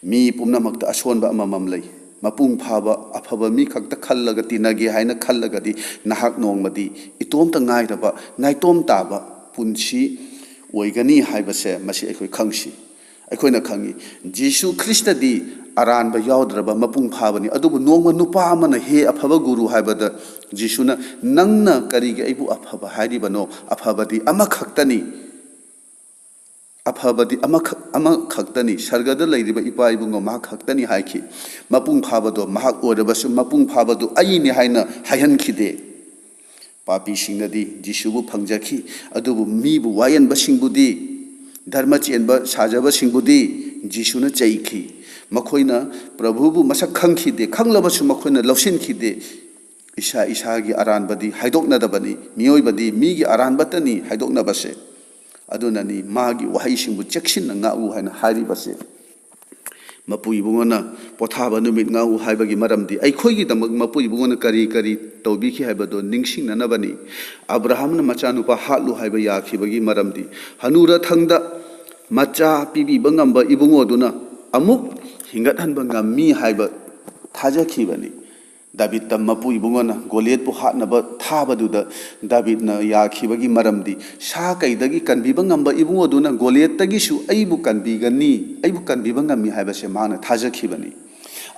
ꯃꯤ ꯄꯨꯝꯅꯃꯛꯇ ꯑꯁꯣꯟꯕ ꯑꯃꯃꯝ ꯂꯩ꯫ ꯃꯄꯨꯡ ꯐꯥꯕ, ꯑꯐꯕ ꯃꯤ ꯈꯛꯇ ꯈꯜꯂꯒ ꯇꯤꯟꯅꯒꯦ ꯍꯥꯏꯅ ꯈꯜꯂꯒꯗꯤ, ꯅꯍꯥꯛ ꯅꯣꯡꯃꯗꯤ ꯏꯇꯣꯝꯇ ꯉꯥꯏꯔꯕ, ꯅꯥꯏꯇꯣꯝ ꯇꯥꯕ ꯄꯨꯟꯁꯤ ꯑꯣꯏꯒꯅꯤ ꯍꯥꯏꯕꯁꯦ ꯃꯁꯤ ꯑꯩꯈꯣꯏ ꯈꯪꯁꯤ꯫ ꯑꯩꯈꯣꯏꯅ ꯈꯪꯏ, ꯖꯤꯁꯨ ꯈ꯭ꯔꯤꯁꯇꯗꯤ ꯑꯔꯥꯟꯕ ꯌꯥꯎꯗ꯭ꯔꯕ ꯃꯄꯨꯡ ꯐꯥꯕꯅꯤ꯫ ꯑꯗꯨꯕꯨ ꯅꯣꯡꯃ ꯅꯨꯄꯥ ꯑꯃꯅ, "ꯍꯦ ꯑꯐꯕ ꯒꯨꯔꯨ" ꯍꯥꯏꯕꯗ, ꯖꯤꯁꯨꯅ, "ꯅꯪꯅ ꯀꯔꯤꯒꯤ ꯑꯩꯕꯨ ꯑꯐꯕ ꯍꯥꯏꯔꯤꯕꯅꯣ? ꯑꯐꯕꯗꯤ ꯑꯃꯈꯛꯇꯅꯤ꯫ ꯑꯐꯕꯗꯤ ꯑꯃꯈꯛ-, ꯑꯃꯈꯛꯇꯅꯤ꯫ ꯁꯔꯒꯗ ꯂꯩꯔꯤꯕ ꯏꯄꯥ ꯏꯕꯨꯡꯉꯣ ꯃꯍꯥꯛ ꯈꯛꯇꯅꯤ" ꯍꯥꯏꯈꯤ꯫ ꯃꯄꯨꯡ ꯐꯥꯕꯗꯣ ꯃꯍꯥꯛ ꯑꯣꯏꯔꯕꯁꯨ, ꯃꯄꯨꯡ ꯐꯥꯕꯗꯨ ꯑꯩꯅꯤ ꯍꯥꯏꯅ ꯍꯥꯏꯍꯟꯈꯤꯗꯦ꯫ ꯄꯥꯄꯤꯁꯤꯡꯅꯗꯤ ꯖꯤꯁꯨꯕꯨ ꯐꯪꯖꯈꯤ, ꯑꯗꯨꯕꯨ ꯃꯤꯕꯨ ꯋꯥꯌꯦꯟꯕꯁꯤꯡꯕꯨꯗꯤ, ꯙꯔꯃ ꯆꯦꯟꯕ ꯁꯥꯖꯕꯁꯤꯡꯕꯨꯗꯤ ꯖꯤꯁꯨꯅ ꯆꯩꯈꯤ꯫ ꯃꯈꯣꯏꯅ ꯄ꯭ꯔꯚꯨꯕꯨ ꯃꯁꯛ ꯈꯪꯈꯤꯗꯦ, ꯈꯪꯂꯕꯁꯨ ꯃꯈꯣꯏꯅ ꯂꯧꯁꯤꯟꯈꯤꯗꯦ꯫ ꯏꯁꯥ ꯏꯁꯥꯒꯤ ꯑꯔꯥꯟꯕꯗꯤ ꯍꯥꯏꯗꯣꯛꯅꯗꯕꯅꯤ꯫ ꯃꯤꯑꯣꯏꯕꯗꯤ ꯃꯤꯒꯤ ꯑꯔꯥꯟꯕꯇꯅꯤ ꯍꯥꯏꯗꯣꯛꯅꯕꯁꯦ꯫ ꯑꯗꯨꯅꯅꯤ ꯃꯥꯒꯤ ꯋꯥꯍꯩꯁꯤꯡꯕꯨ ꯆꯦꯛꯁꯤꯟꯅ ꯉꯥꯛꯎ ꯍꯥꯏꯅ ꯍꯥꯏꯔꯤꯕꯁꯦ꯫ ꯃꯄꯨ ꯏꯕꯨꯡꯉꯣꯅ ꯄꯣꯊꯥꯕ ꯅꯨꯃꯤꯠ ꯉꯥꯛꯎ ꯍꯥꯏꯕꯒꯤ ꯃꯔꯝꯗꯤ, ꯑꯩꯈꯣꯏꯒꯤꯗꯃꯛ ꯃꯄꯨ ꯏꯕꯨꯡꯉꯣꯅ ꯀꯔꯤ ꯀꯔꯤ ꯇꯧꯕꯤꯈꯤ ꯍꯥꯏꯕꯗꯨ ꯅꯤꯡꯁꯤꯡꯅꯅꯕꯅꯤ꯫ ꯑꯕ꯭ꯔꯥꯍꯝꯅ ꯃꯆꯥꯅꯨꯄꯥ ꯍꯥꯠꯂꯨ ꯍꯥꯏꯕ ꯌꯥꯈꯤꯕꯒꯤ ꯃꯔꯝꯗꯤ, ꯍꯅꯨꯔꯊꯪꯗ ꯃꯆꯥ ꯄꯤꯕꯤꯕ ꯉꯝꯕ ꯏꯕꯨꯡꯉꯣꯗꯨꯅ ꯑꯃꯨꯛ ꯍꯤꯡꯒꯠꯍꯟꯕ ꯉꯝꯃꯤ ꯍꯥꯏꯕ ꯊꯥꯖꯈꯤꯕꯅꯤ꯫ ꯗꯥꯕꯤꯗꯇ ꯃꯄꯨ ꯏꯕꯨꯡꯉꯣꯅ ꯒꯣꯂꯤꯌꯠꯄꯨ ꯍꯥꯠꯅꯕ ꯊꯥꯕꯗꯨꯗ ꯗꯥꯕꯤꯗꯅ ꯌꯥꯈꯤꯕꯒꯤ ꯃꯔꯝꯗꯤ, ꯁꯥ ꯀꯩꯗꯒꯤ ꯀꯟꯕꯤꯕ ꯉꯝꯕ ꯏꯕꯨꯡꯉꯣꯗꯨꯅ ꯒꯣꯂꯤꯌꯠꯇꯒꯤꯁꯨ ꯑꯩꯕꯨ ꯀꯟꯕꯤꯒꯅꯤ, ꯑꯩꯕꯨ ꯀꯟꯕꯤꯕ ꯉꯝꯃꯤ ꯍꯥꯏꯕꯁꯦ ꯃꯍꯥꯛꯅ ꯊꯥꯖꯈꯤꯕꯅꯤ꯫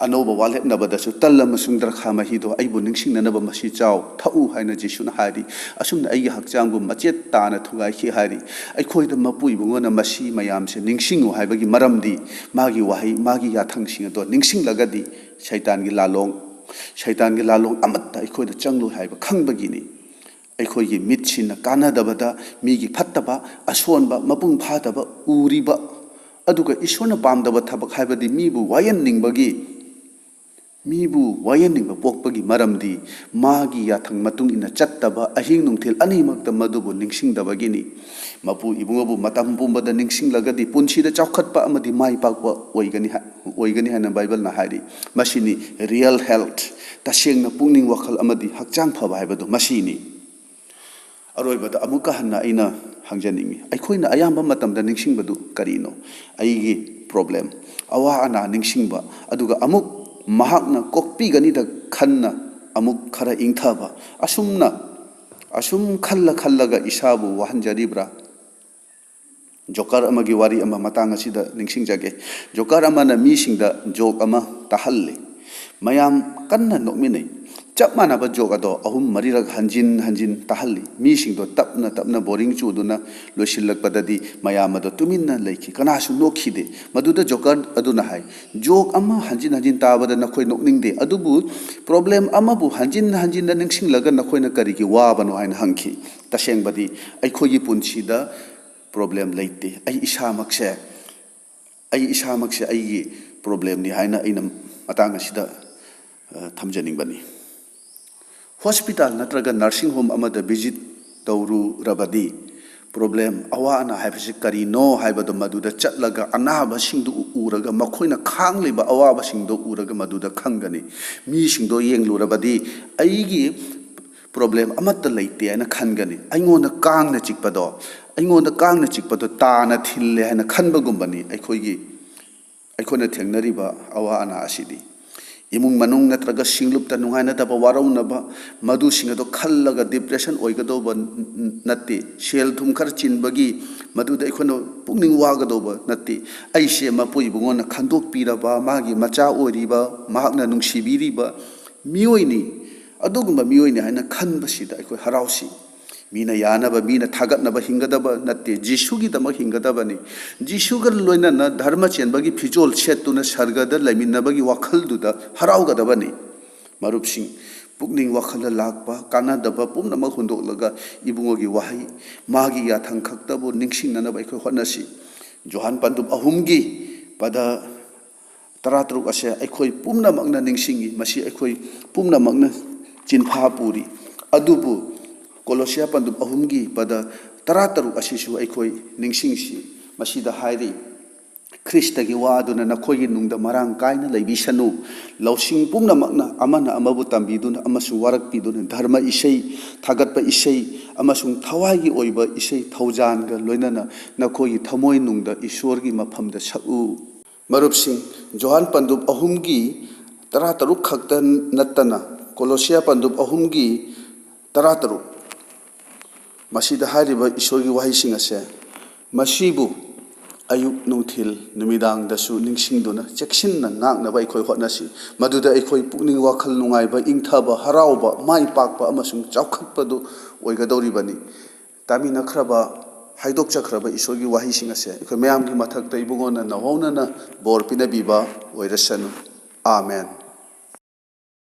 ꯑꯅꯧꯕ ꯋꯥ ꯂꯦꯞꯅꯕꯗꯁꯨ ꯇꯜ ꯑꯃꯁꯨꯡ ꯗ꯭ꯔꯈꯥ ꯃꯍꯤꯗꯣ ꯑꯩꯕꯨ ꯅꯤꯡꯁꯤꯡꯅꯅꯕ ꯃꯁꯤ ꯆꯥꯎ, ꯊꯛꯎ ꯍꯥꯏꯅ ꯖꯤꯁꯨꯅ ꯍꯥꯏꯔꯤ꯫ ꯑꯁꯨꯝꯅ ꯑꯩꯒꯤ ꯍꯛꯆꯥꯡꯕꯨ ꯃꯆꯦꯠ ꯇꯥꯅ ꯊꯨꯒꯥꯏꯈꯤ ꯍꯥꯏꯔꯤ꯫ ꯑꯩꯈꯣꯏꯗ ꯃꯄꯨ ꯏꯕꯨꯡꯉꯣꯅ ꯃꯁꯤ ꯃꯌꯥꯝꯁꯦ ꯅꯤꯡꯁꯤꯡꯉꯨ ꯍꯥꯏꯕꯒꯤ ꯃꯔꯝꯗꯤ, ꯃꯥꯒꯤ ꯋꯥꯍꯩ, ꯃꯥꯒꯤ ꯌꯥꯊꯪꯁꯤꯡ ꯑꯗꯣ ꯅꯤꯡꯁꯤꯡꯂꯒꯗꯤ ꯁꯩꯇꯥꯟꯒꯤ ꯂꯥꯂꯣꯡ, ꯁꯩꯇꯥꯟꯒꯤ ꯂꯥꯂꯣꯡ ꯑꯃꯠꯇ ꯑꯩꯈꯣꯏꯗ ꯆꯪꯂꯣꯏ ꯍꯥꯏꯕ ꯈꯪꯕꯒꯤꯅꯤ꯫ ꯑꯩꯈꯣꯏꯒꯤ ꯃꯤꯠꯁꯤꯅ ꯀꯥꯟꯅꯗꯕꯗ, ꯃꯤꯒꯤ ꯐꯠꯇꯕ, ꯑꯁꯣꯟꯕ, ꯃꯄꯨꯡ ꯐꯥꯗꯕ ꯎꯔꯤꯕ, ꯑꯗꯨꯒ ꯏꯁꯣꯔꯅ ꯄꯥꯝꯗꯕ ꯊꯕꯛ, ꯍꯥꯏꯕꯗꯤ ꯃꯤꯕꯨ ꯋꯥꯌꯦꯟꯅꯤꯡꯕꯒꯤ, ꯃꯤꯕꯨ ꯋꯥꯌꯦꯟꯅꯤꯡꯕ ꯄꯣꯛꯄꯒꯤ ꯃꯔꯝꯗꯤ ꯃꯥꯒꯤ ꯌꯥꯊꯪ ꯃꯇꯨꯡ ꯏꯟꯅ ꯆꯠꯇꯕ, ꯑꯍꯤꯡ ꯅꯨꯡꯊꯤꯜ ꯑꯅꯤꯃꯛꯇ ꯃꯗꯨꯕꯨ ꯅꯤꯡꯁꯤꯡꯗꯕꯒꯤꯅꯤ꯫ ꯃꯄꯨ ꯏꯕꯨꯡꯉꯣꯕꯨ ꯃꯇꯝ ꯄꯨꯝꯕꯗ ꯅꯤꯡꯁꯤꯡꯂꯒꯗꯤ ꯄꯨꯟꯁꯤꯗ ꯆꯥꯎꯈꯠꯄ ꯑꯃꯗꯤ ꯃꯥꯏ ꯄꯥꯛꯄ ꯑꯣꯏꯒꯅꯤ ꯍꯥꯏ-, ꯑꯣꯏꯒꯅꯤ ꯍꯥꯏꯅ ꯕꯥꯏꯕꯜꯅ ꯍꯥꯏꯔꯤ꯫ ꯃꯁꯤꯅꯤ real health, ꯇꯁꯦꯡꯅ ꯄꯨꯛꯅꯤꯡ ꯋꯥꯈꯜ ꯑꯃꯗꯤ ꯍꯛꯆꯥꯡ ꯐꯕ ꯍꯥꯏꯕꯗꯨ ꯃꯁꯤꯅꯤ꯫ ꯑꯔꯣꯏꯕꯗ ꯑꯃꯨꯛꯀ ꯍꯟꯅ ꯑꯩꯅ ꯍꯪꯖꯅꯤꯡꯏ, ꯑꯩꯈꯣꯏꯅ ꯑꯌꯥꯝꯕ ꯃꯇꯝꯗ ꯅꯤꯡꯁꯤꯡꯕꯗꯨ ꯀꯔꯤꯅꯣ? ꯑꯩꯒꯤ problem, ꯑꯋꯥ ꯑꯅꯥ ꯅꯤꯡꯁꯤꯡꯕ, ꯑꯗꯨꯒ ꯑꯃꯨꯛ ꯃꯍꯥꯛꯅ ꯀꯣꯛꯄꯤꯒꯅꯤꯗ ꯈꯟꯅ ꯑꯃꯨꯛ ꯈꯔ ꯏꯪꯊꯕ, ꯑꯁꯨꯝꯅ, ꯑꯁꯨꯝ ꯈꯜꯂ ꯈꯜꯂꯒ ꯏꯁꯥꯕꯨ ꯋꯥꯍꯟꯖꯔꯤꯕ꯭ꯔꯥ? ꯖꯣꯀꯔ ꯑꯃꯒꯤ ꯋꯥꯔꯤ ꯑꯃ ꯃꯇꯥꯡ ꯑꯁꯤꯗ ꯅꯤꯡꯁꯤꯡꯖꯒꯦ꯫ ꯖꯣꯀꯔ ꯑꯃꯅ ꯃꯤꯁꯤꯡꯗ joke ꯑꯃ ꯇꯥꯍꯜꯂꯤ꯫ ꯃꯌꯥꯝ ꯀꯟꯅ ꯅꯣꯛꯃꯤꯟꯅꯩ꯫ ꯆꯞ ꯃꯥꯟꯅꯕ joke ꯑꯗꯣ ꯑꯍꯨꯝ ꯃꯔꯤꯔꯛ ꯍꯟꯖꯤꯟ ꯍꯟꯖꯤꯟ ꯇꯥꯍꯜꯂꯤ꯫ ꯃꯤꯁꯤꯡꯗꯣ ꯇꯞꯅ ꯇꯞꯅ boring ꯆꯨꯗꯨꯅ ꯂꯣꯏꯁꯤꯜꯂꯛꯄꯗꯗꯤ ꯃꯌꯥꯝ ꯑꯗꯣ ꯇꯨꯃꯤꯟꯅ ꯂꯩꯈꯤ꯫ ꯀꯅꯥꯁꯨ ꯅꯣꯛꯈꯤꯗꯦ꯫ ꯃꯗꯨꯗ ꯖꯣꯀꯔ ꯑꯗꯨꯅ ꯍꯥꯏ, "Joke ꯑꯃ ꯍꯟꯖꯤꯟ ꯍꯟꯖꯤꯟ ꯇꯥꯕꯗ ꯅꯈꯣꯏ ꯅꯣꯛꯅꯤꯡꯗꯦ, ꯑꯗꯨꯕꯨ problem ꯑꯃꯕꯨ ꯍꯟꯖꯤꯟ ꯍꯟꯖꯤꯟꯅ ꯅꯤꯡꯁꯤꯡꯂꯒ ꯅꯈꯣꯏꯅ ꯀꯔꯤꯒꯤ ꯋꯥꯕꯅꯣ?" ꯍꯥꯏꯅ ꯍꯪꯈꯤ꯫ ꯇꯁꯦꯡꯕꯗꯤ ꯑꯩꯈꯣꯏꯒꯤ ꯄꯨꯟꯁꯤꯗ problem ꯂꯩꯇꯦ꯫ ꯑꯩ ꯏꯁꯥꯃꯛꯁꯦ, ꯑꯩ ꯏꯁꯥꯃꯛꯁꯦ ꯑꯩꯒꯤ problemꯅꯤ ꯍꯥꯏꯅ ꯑꯩꯅ ꯃꯇꯥꯡ ꯑꯁꯤꯗ, ꯑ, ꯊꯝꯖꯅꯤꯡꯕꯅꯤ꯫ Hospital ꯅꯠꯇ꯭ꯔꯒ nursing home ꯑꯃꯗ visit ꯇꯧꯔꯨꯔꯕꯗꯤ problem, ꯑꯋꯥ ꯑꯅꯥ ꯍꯥꯏꯕꯁꯤ ꯀꯔꯤꯅꯣ ꯍꯥꯏꯕꯗꯣ ꯃꯗꯨꯗ ꯆꯠꯂꯒ ꯑꯅꯥꯕꯁꯤꯡꯗꯨ ꯎꯔꯒ, ꯃꯈꯣꯏꯅ ꯈꯥꯡꯂꯤꯕ ꯑꯋꯥꯕꯁꯤꯡꯗꯣ ꯎꯔꯒ ꯃꯗꯨꯗ ꯈꯪꯒꯅꯤ꯫ ꯃꯤꯁꯤꯡꯗꯣ ꯌꯦꯡꯂꯨꯔꯕꯗꯤ ꯑꯩꯒꯤ problem ꯑꯃꯠꯇ ꯂꯩꯇꯦ ꯍꯥꯏꯅ ꯈꯟꯒꯅꯤ꯫ ꯑꯩꯉꯣꯟꯗ ꯀꯥꯡꯅ ꯆꯤꯛꯄꯗꯣ, ꯑꯩꯉꯣꯟꯗ ꯀꯥꯡꯅ ꯆꯤꯛꯄꯗꯣ ꯇꯥꯅ ꯊꯤꯜꯂꯦ ꯍꯥꯏꯅ ꯈꯟꯕꯒꯨꯝꯕꯅꯤ ꯑꯩꯈꯣꯏꯒꯤ, ꯑꯩꯈꯣꯏꯅ ꯊꯦꯡꯅꯔꯤꯕ ꯑꯋꯥ ꯑꯅꯥ ꯑꯁꯤꯗꯤ꯫ ꯏꯃꯨꯡ ꯃꯅꯨꯡ ꯅꯠꯇ꯭ꯔꯒ ꯁꯤꯡꯂꯨꯞꯇ ꯅꯨꯡꯉꯥꯏꯅꯗꯕ, ꯋꯥꯔꯧꯅꯕ, ꯃꯗꯨꯁꯤꯡ ꯑꯗꯣ ꯈꯜꯂꯒ depression ꯑꯣꯏꯒꯗꯧꯕ ꯅꯠꯇꯦ꯫ ꯁꯦꯜ ꯊꯨꯝ ꯈꯔ ꯆꯤꯟꯕꯒꯤ ꯃꯗꯨꯗ ꯑꯩꯈꯣꯏꯅ ꯄꯨꯛꯅꯤꯡ ꯋꯥꯒꯗꯧꯕ ꯅꯠꯇꯦ꯫ ꯑꯩꯁꯦ ꯃꯄꯨ ꯏꯕꯨꯡꯉꯣꯅ ꯈꯟꯗꯣꯛꯄꯤꯔꯕ, ꯃꯥꯒꯤ ꯃꯆꯥ ꯑꯣꯏꯔꯤꯕ, ꯃꯍꯥꯛꯅ ꯅꯨꯡꯁꯤꯕꯤꯔꯤꯕ ꯃꯤꯑꯣꯏꯅꯤ, ꯑꯗꯨꯒꯨꯝꯕ ꯃꯤꯑꯣꯏꯅꯤ ꯍꯥꯏꯅ ꯈꯟꯕꯁꯤꯗ ꯑꯩꯈꯣꯏ ꯍꯔꯥꯎꯁꯤ꯫ ꯃꯤꯅ ꯌꯥꯅꯕ, ꯃꯤꯅ ꯊꯥꯒꯠꯅꯕ ꯍꯤꯡꯒꯗꯕ ꯅꯠꯇꯦ, ꯖꯤꯁꯨꯒꯤꯗꯃꯛ ꯍꯤꯡꯒꯗꯕꯅꯤ꯫ ꯖꯤꯁꯨꯒ ꯂꯣꯏꯅꯅ ꯙꯔꯃ ꯆꯦꯟꯕꯒꯤ ꯐꯤꯖꯣꯜ ꯁꯦꯠꯇꯨꯅ ꯁꯔꯒꯗ ꯂꯩꯃꯤꯟꯅꯕꯒꯤ ꯋꯥꯈꯜꯗꯨꯗ ꯍꯔꯥꯎꯒꯗꯕꯅꯤ꯫ ꯃꯔꯨꯞꯁꯤꯡ, ꯄꯨꯛꯅꯤꯡ ꯋꯥꯈꯜꯗ ꯂꯥꯛꯄ ꯀꯥꯟꯅꯗꯕ ꯄꯨꯝꯅꯃꯛ ꯍꯨꯟꯗꯣꯛꯂꯒ ꯏꯕꯨꯡꯉꯣꯒꯤ ꯋꯥꯍꯩ, ꯃꯥꯒꯤ ꯌꯥꯊꯪ ꯈꯛꯇꯕꯨ ꯅꯤꯡꯁꯤꯡꯅꯅꯕ ꯑꯩꯈꯣꯏ ꯍꯣꯠꯅꯁꯤ꯫ ꯖꯣꯍꯥꯟ ꯄꯟꯗꯨꯞ ꯑꯍꯨꯝꯒꯤ ꯄꯗ ꯇꯔꯥꯇꯔꯨꯛ ꯑꯁꯦ ꯑꯩꯈꯣꯏ ꯄꯨꯝꯅꯃꯛꯅ ꯅꯤꯡꯁꯤꯡꯏ, ꯃꯁꯤ ꯑꯩꯈꯣꯏ ꯄꯨꯝꯅꯃꯛꯅ ꯆꯤꯟꯐꯥ ꯄꯨꯔꯤ꯫ ꯑꯗꯨꯕꯨ ꯀꯣꯂꯣꯁꯤꯌꯥ ꯄꯟꯗꯨꯞ ꯑꯍꯨꯝꯒꯤ ꯄꯗ ꯇꯔꯥꯇꯔꯨꯛ ꯑꯁꯤꯁꯨ ꯑꯩꯈꯣꯏ ꯅꯤꯡꯁꯤꯡꯁꯤ꯫ ꯃꯁꯤꯗ ꯍꯥꯏꯔꯤ, "ꯈ꯭ꯔꯤꯁꯇꯒꯤ ꯋꯥ ꯑꯗꯨꯅ ꯅꯈꯣꯏꯒꯤ ꯅꯨꯡꯗ ꯃꯔꯥꯡ ꯀꯥꯏꯅ ꯂꯩꯕꯤꯁꯅꯨ꯫ ꯂꯧꯁꯤꯡ ꯄꯨꯝꯅꯃꯛꯅ ꯑꯃꯅ ꯑꯃꯕꯨ ꯇꯝꯕꯤꯗꯨꯅ ꯑꯃꯁꯨꯡ ꯋꯥꯔꯛꯄꯤꯗꯨꯅ ꯙꯔꯃ ꯏꯁꯩ, ꯊꯥꯒꯠꯄ ꯏꯁꯩ ꯑꯃꯁꯨꯡ ꯊꯋꯥꯏꯒꯤ ꯑꯣꯏꯕ ꯏꯁꯩ ꯊꯧꯖꯥꯟꯒ ꯂꯣꯏꯅꯅ ꯅꯈꯣꯏꯒꯤ ꯊꯃꯣꯏꯅꯨꯡꯗ ꯏꯁꯣꯔꯒꯤ ꯃꯐꯝꯗ ꯁꯛꯎ꯫" ꯃꯔꯨꯞꯁꯤꯡ, ꯖꯣꯍꯥꯟ ꯄꯟꯗꯨꯞ ꯑꯍꯨꯝꯒꯤ ꯇꯔꯥꯇꯔꯨꯛ ꯈꯛꯇ ꯅꯠꯇꯅ ꯀꯣꯂꯣꯁꯤꯌꯥ ꯄꯟꯗꯨꯞ ꯑꯍꯨꯝꯒꯤ ꯇꯔꯥꯇꯔꯨꯛ, ꯃꯁꯤꯗ ꯍꯥꯏꯔꯤꯕ ꯏꯁꯣꯔꯒꯤ ꯋꯥꯍꯩꯁꯤꯡ ꯑꯁꯦ, ꯃꯁꯤꯕꯨ ꯑꯌꯨꯛ, ꯅꯨꯡꯊꯤꯜ, ꯅꯨꯃꯤꯗꯥꯡꯗꯁꯨ ꯅꯤꯡꯁꯤꯡꯗꯨꯅ ꯆꯦꯛꯁꯤꯟꯅ ꯉꯥꯛꯅꯕ ꯑꯩꯈꯣꯏ ꯍꯣꯠꯅꯁꯤ꯫ ꯃꯗꯨꯗ ꯑꯩꯈꯣꯏ ꯄꯨꯛꯅꯤꯡ ꯋꯥꯈꯜ ꯅꯨꯡꯉꯥꯏꯕ, ꯏꯪꯊꯕ, ꯍꯔꯥꯎꯕ, ꯃꯥꯏ ꯄꯥꯛꯄ ꯑꯃꯁꯨꯡ ꯆꯥꯎꯈꯠꯄꯗꯨ ꯑꯣꯏꯒꯗꯧꯔꯤꯕꯅꯤ꯫ ꯇꯥꯃꯤꯟꯅꯈ꯭ꯔꯕ, ꯍꯥꯏꯗꯣꯛꯆꯈ꯭ꯔꯕ ꯏꯁꯣꯔꯒꯤ ꯋꯥꯍꯩꯁꯤꯡ ꯑꯁꯦ ꯑꯩꯈꯣꯏ ꯃꯌꯥꯝꯒꯤ ꯃꯊꯛꯇ ꯏꯕꯨꯡꯉꯣꯅ ꯅꯧꯍꯧꯅꯅ ꯕꯣꯔ ꯄꯤꯅꯕꯤꯕ ꯑꯣꯏꯔꯁꯅꯨ꯫ ꯑꯥꯃꯦꯟ꯫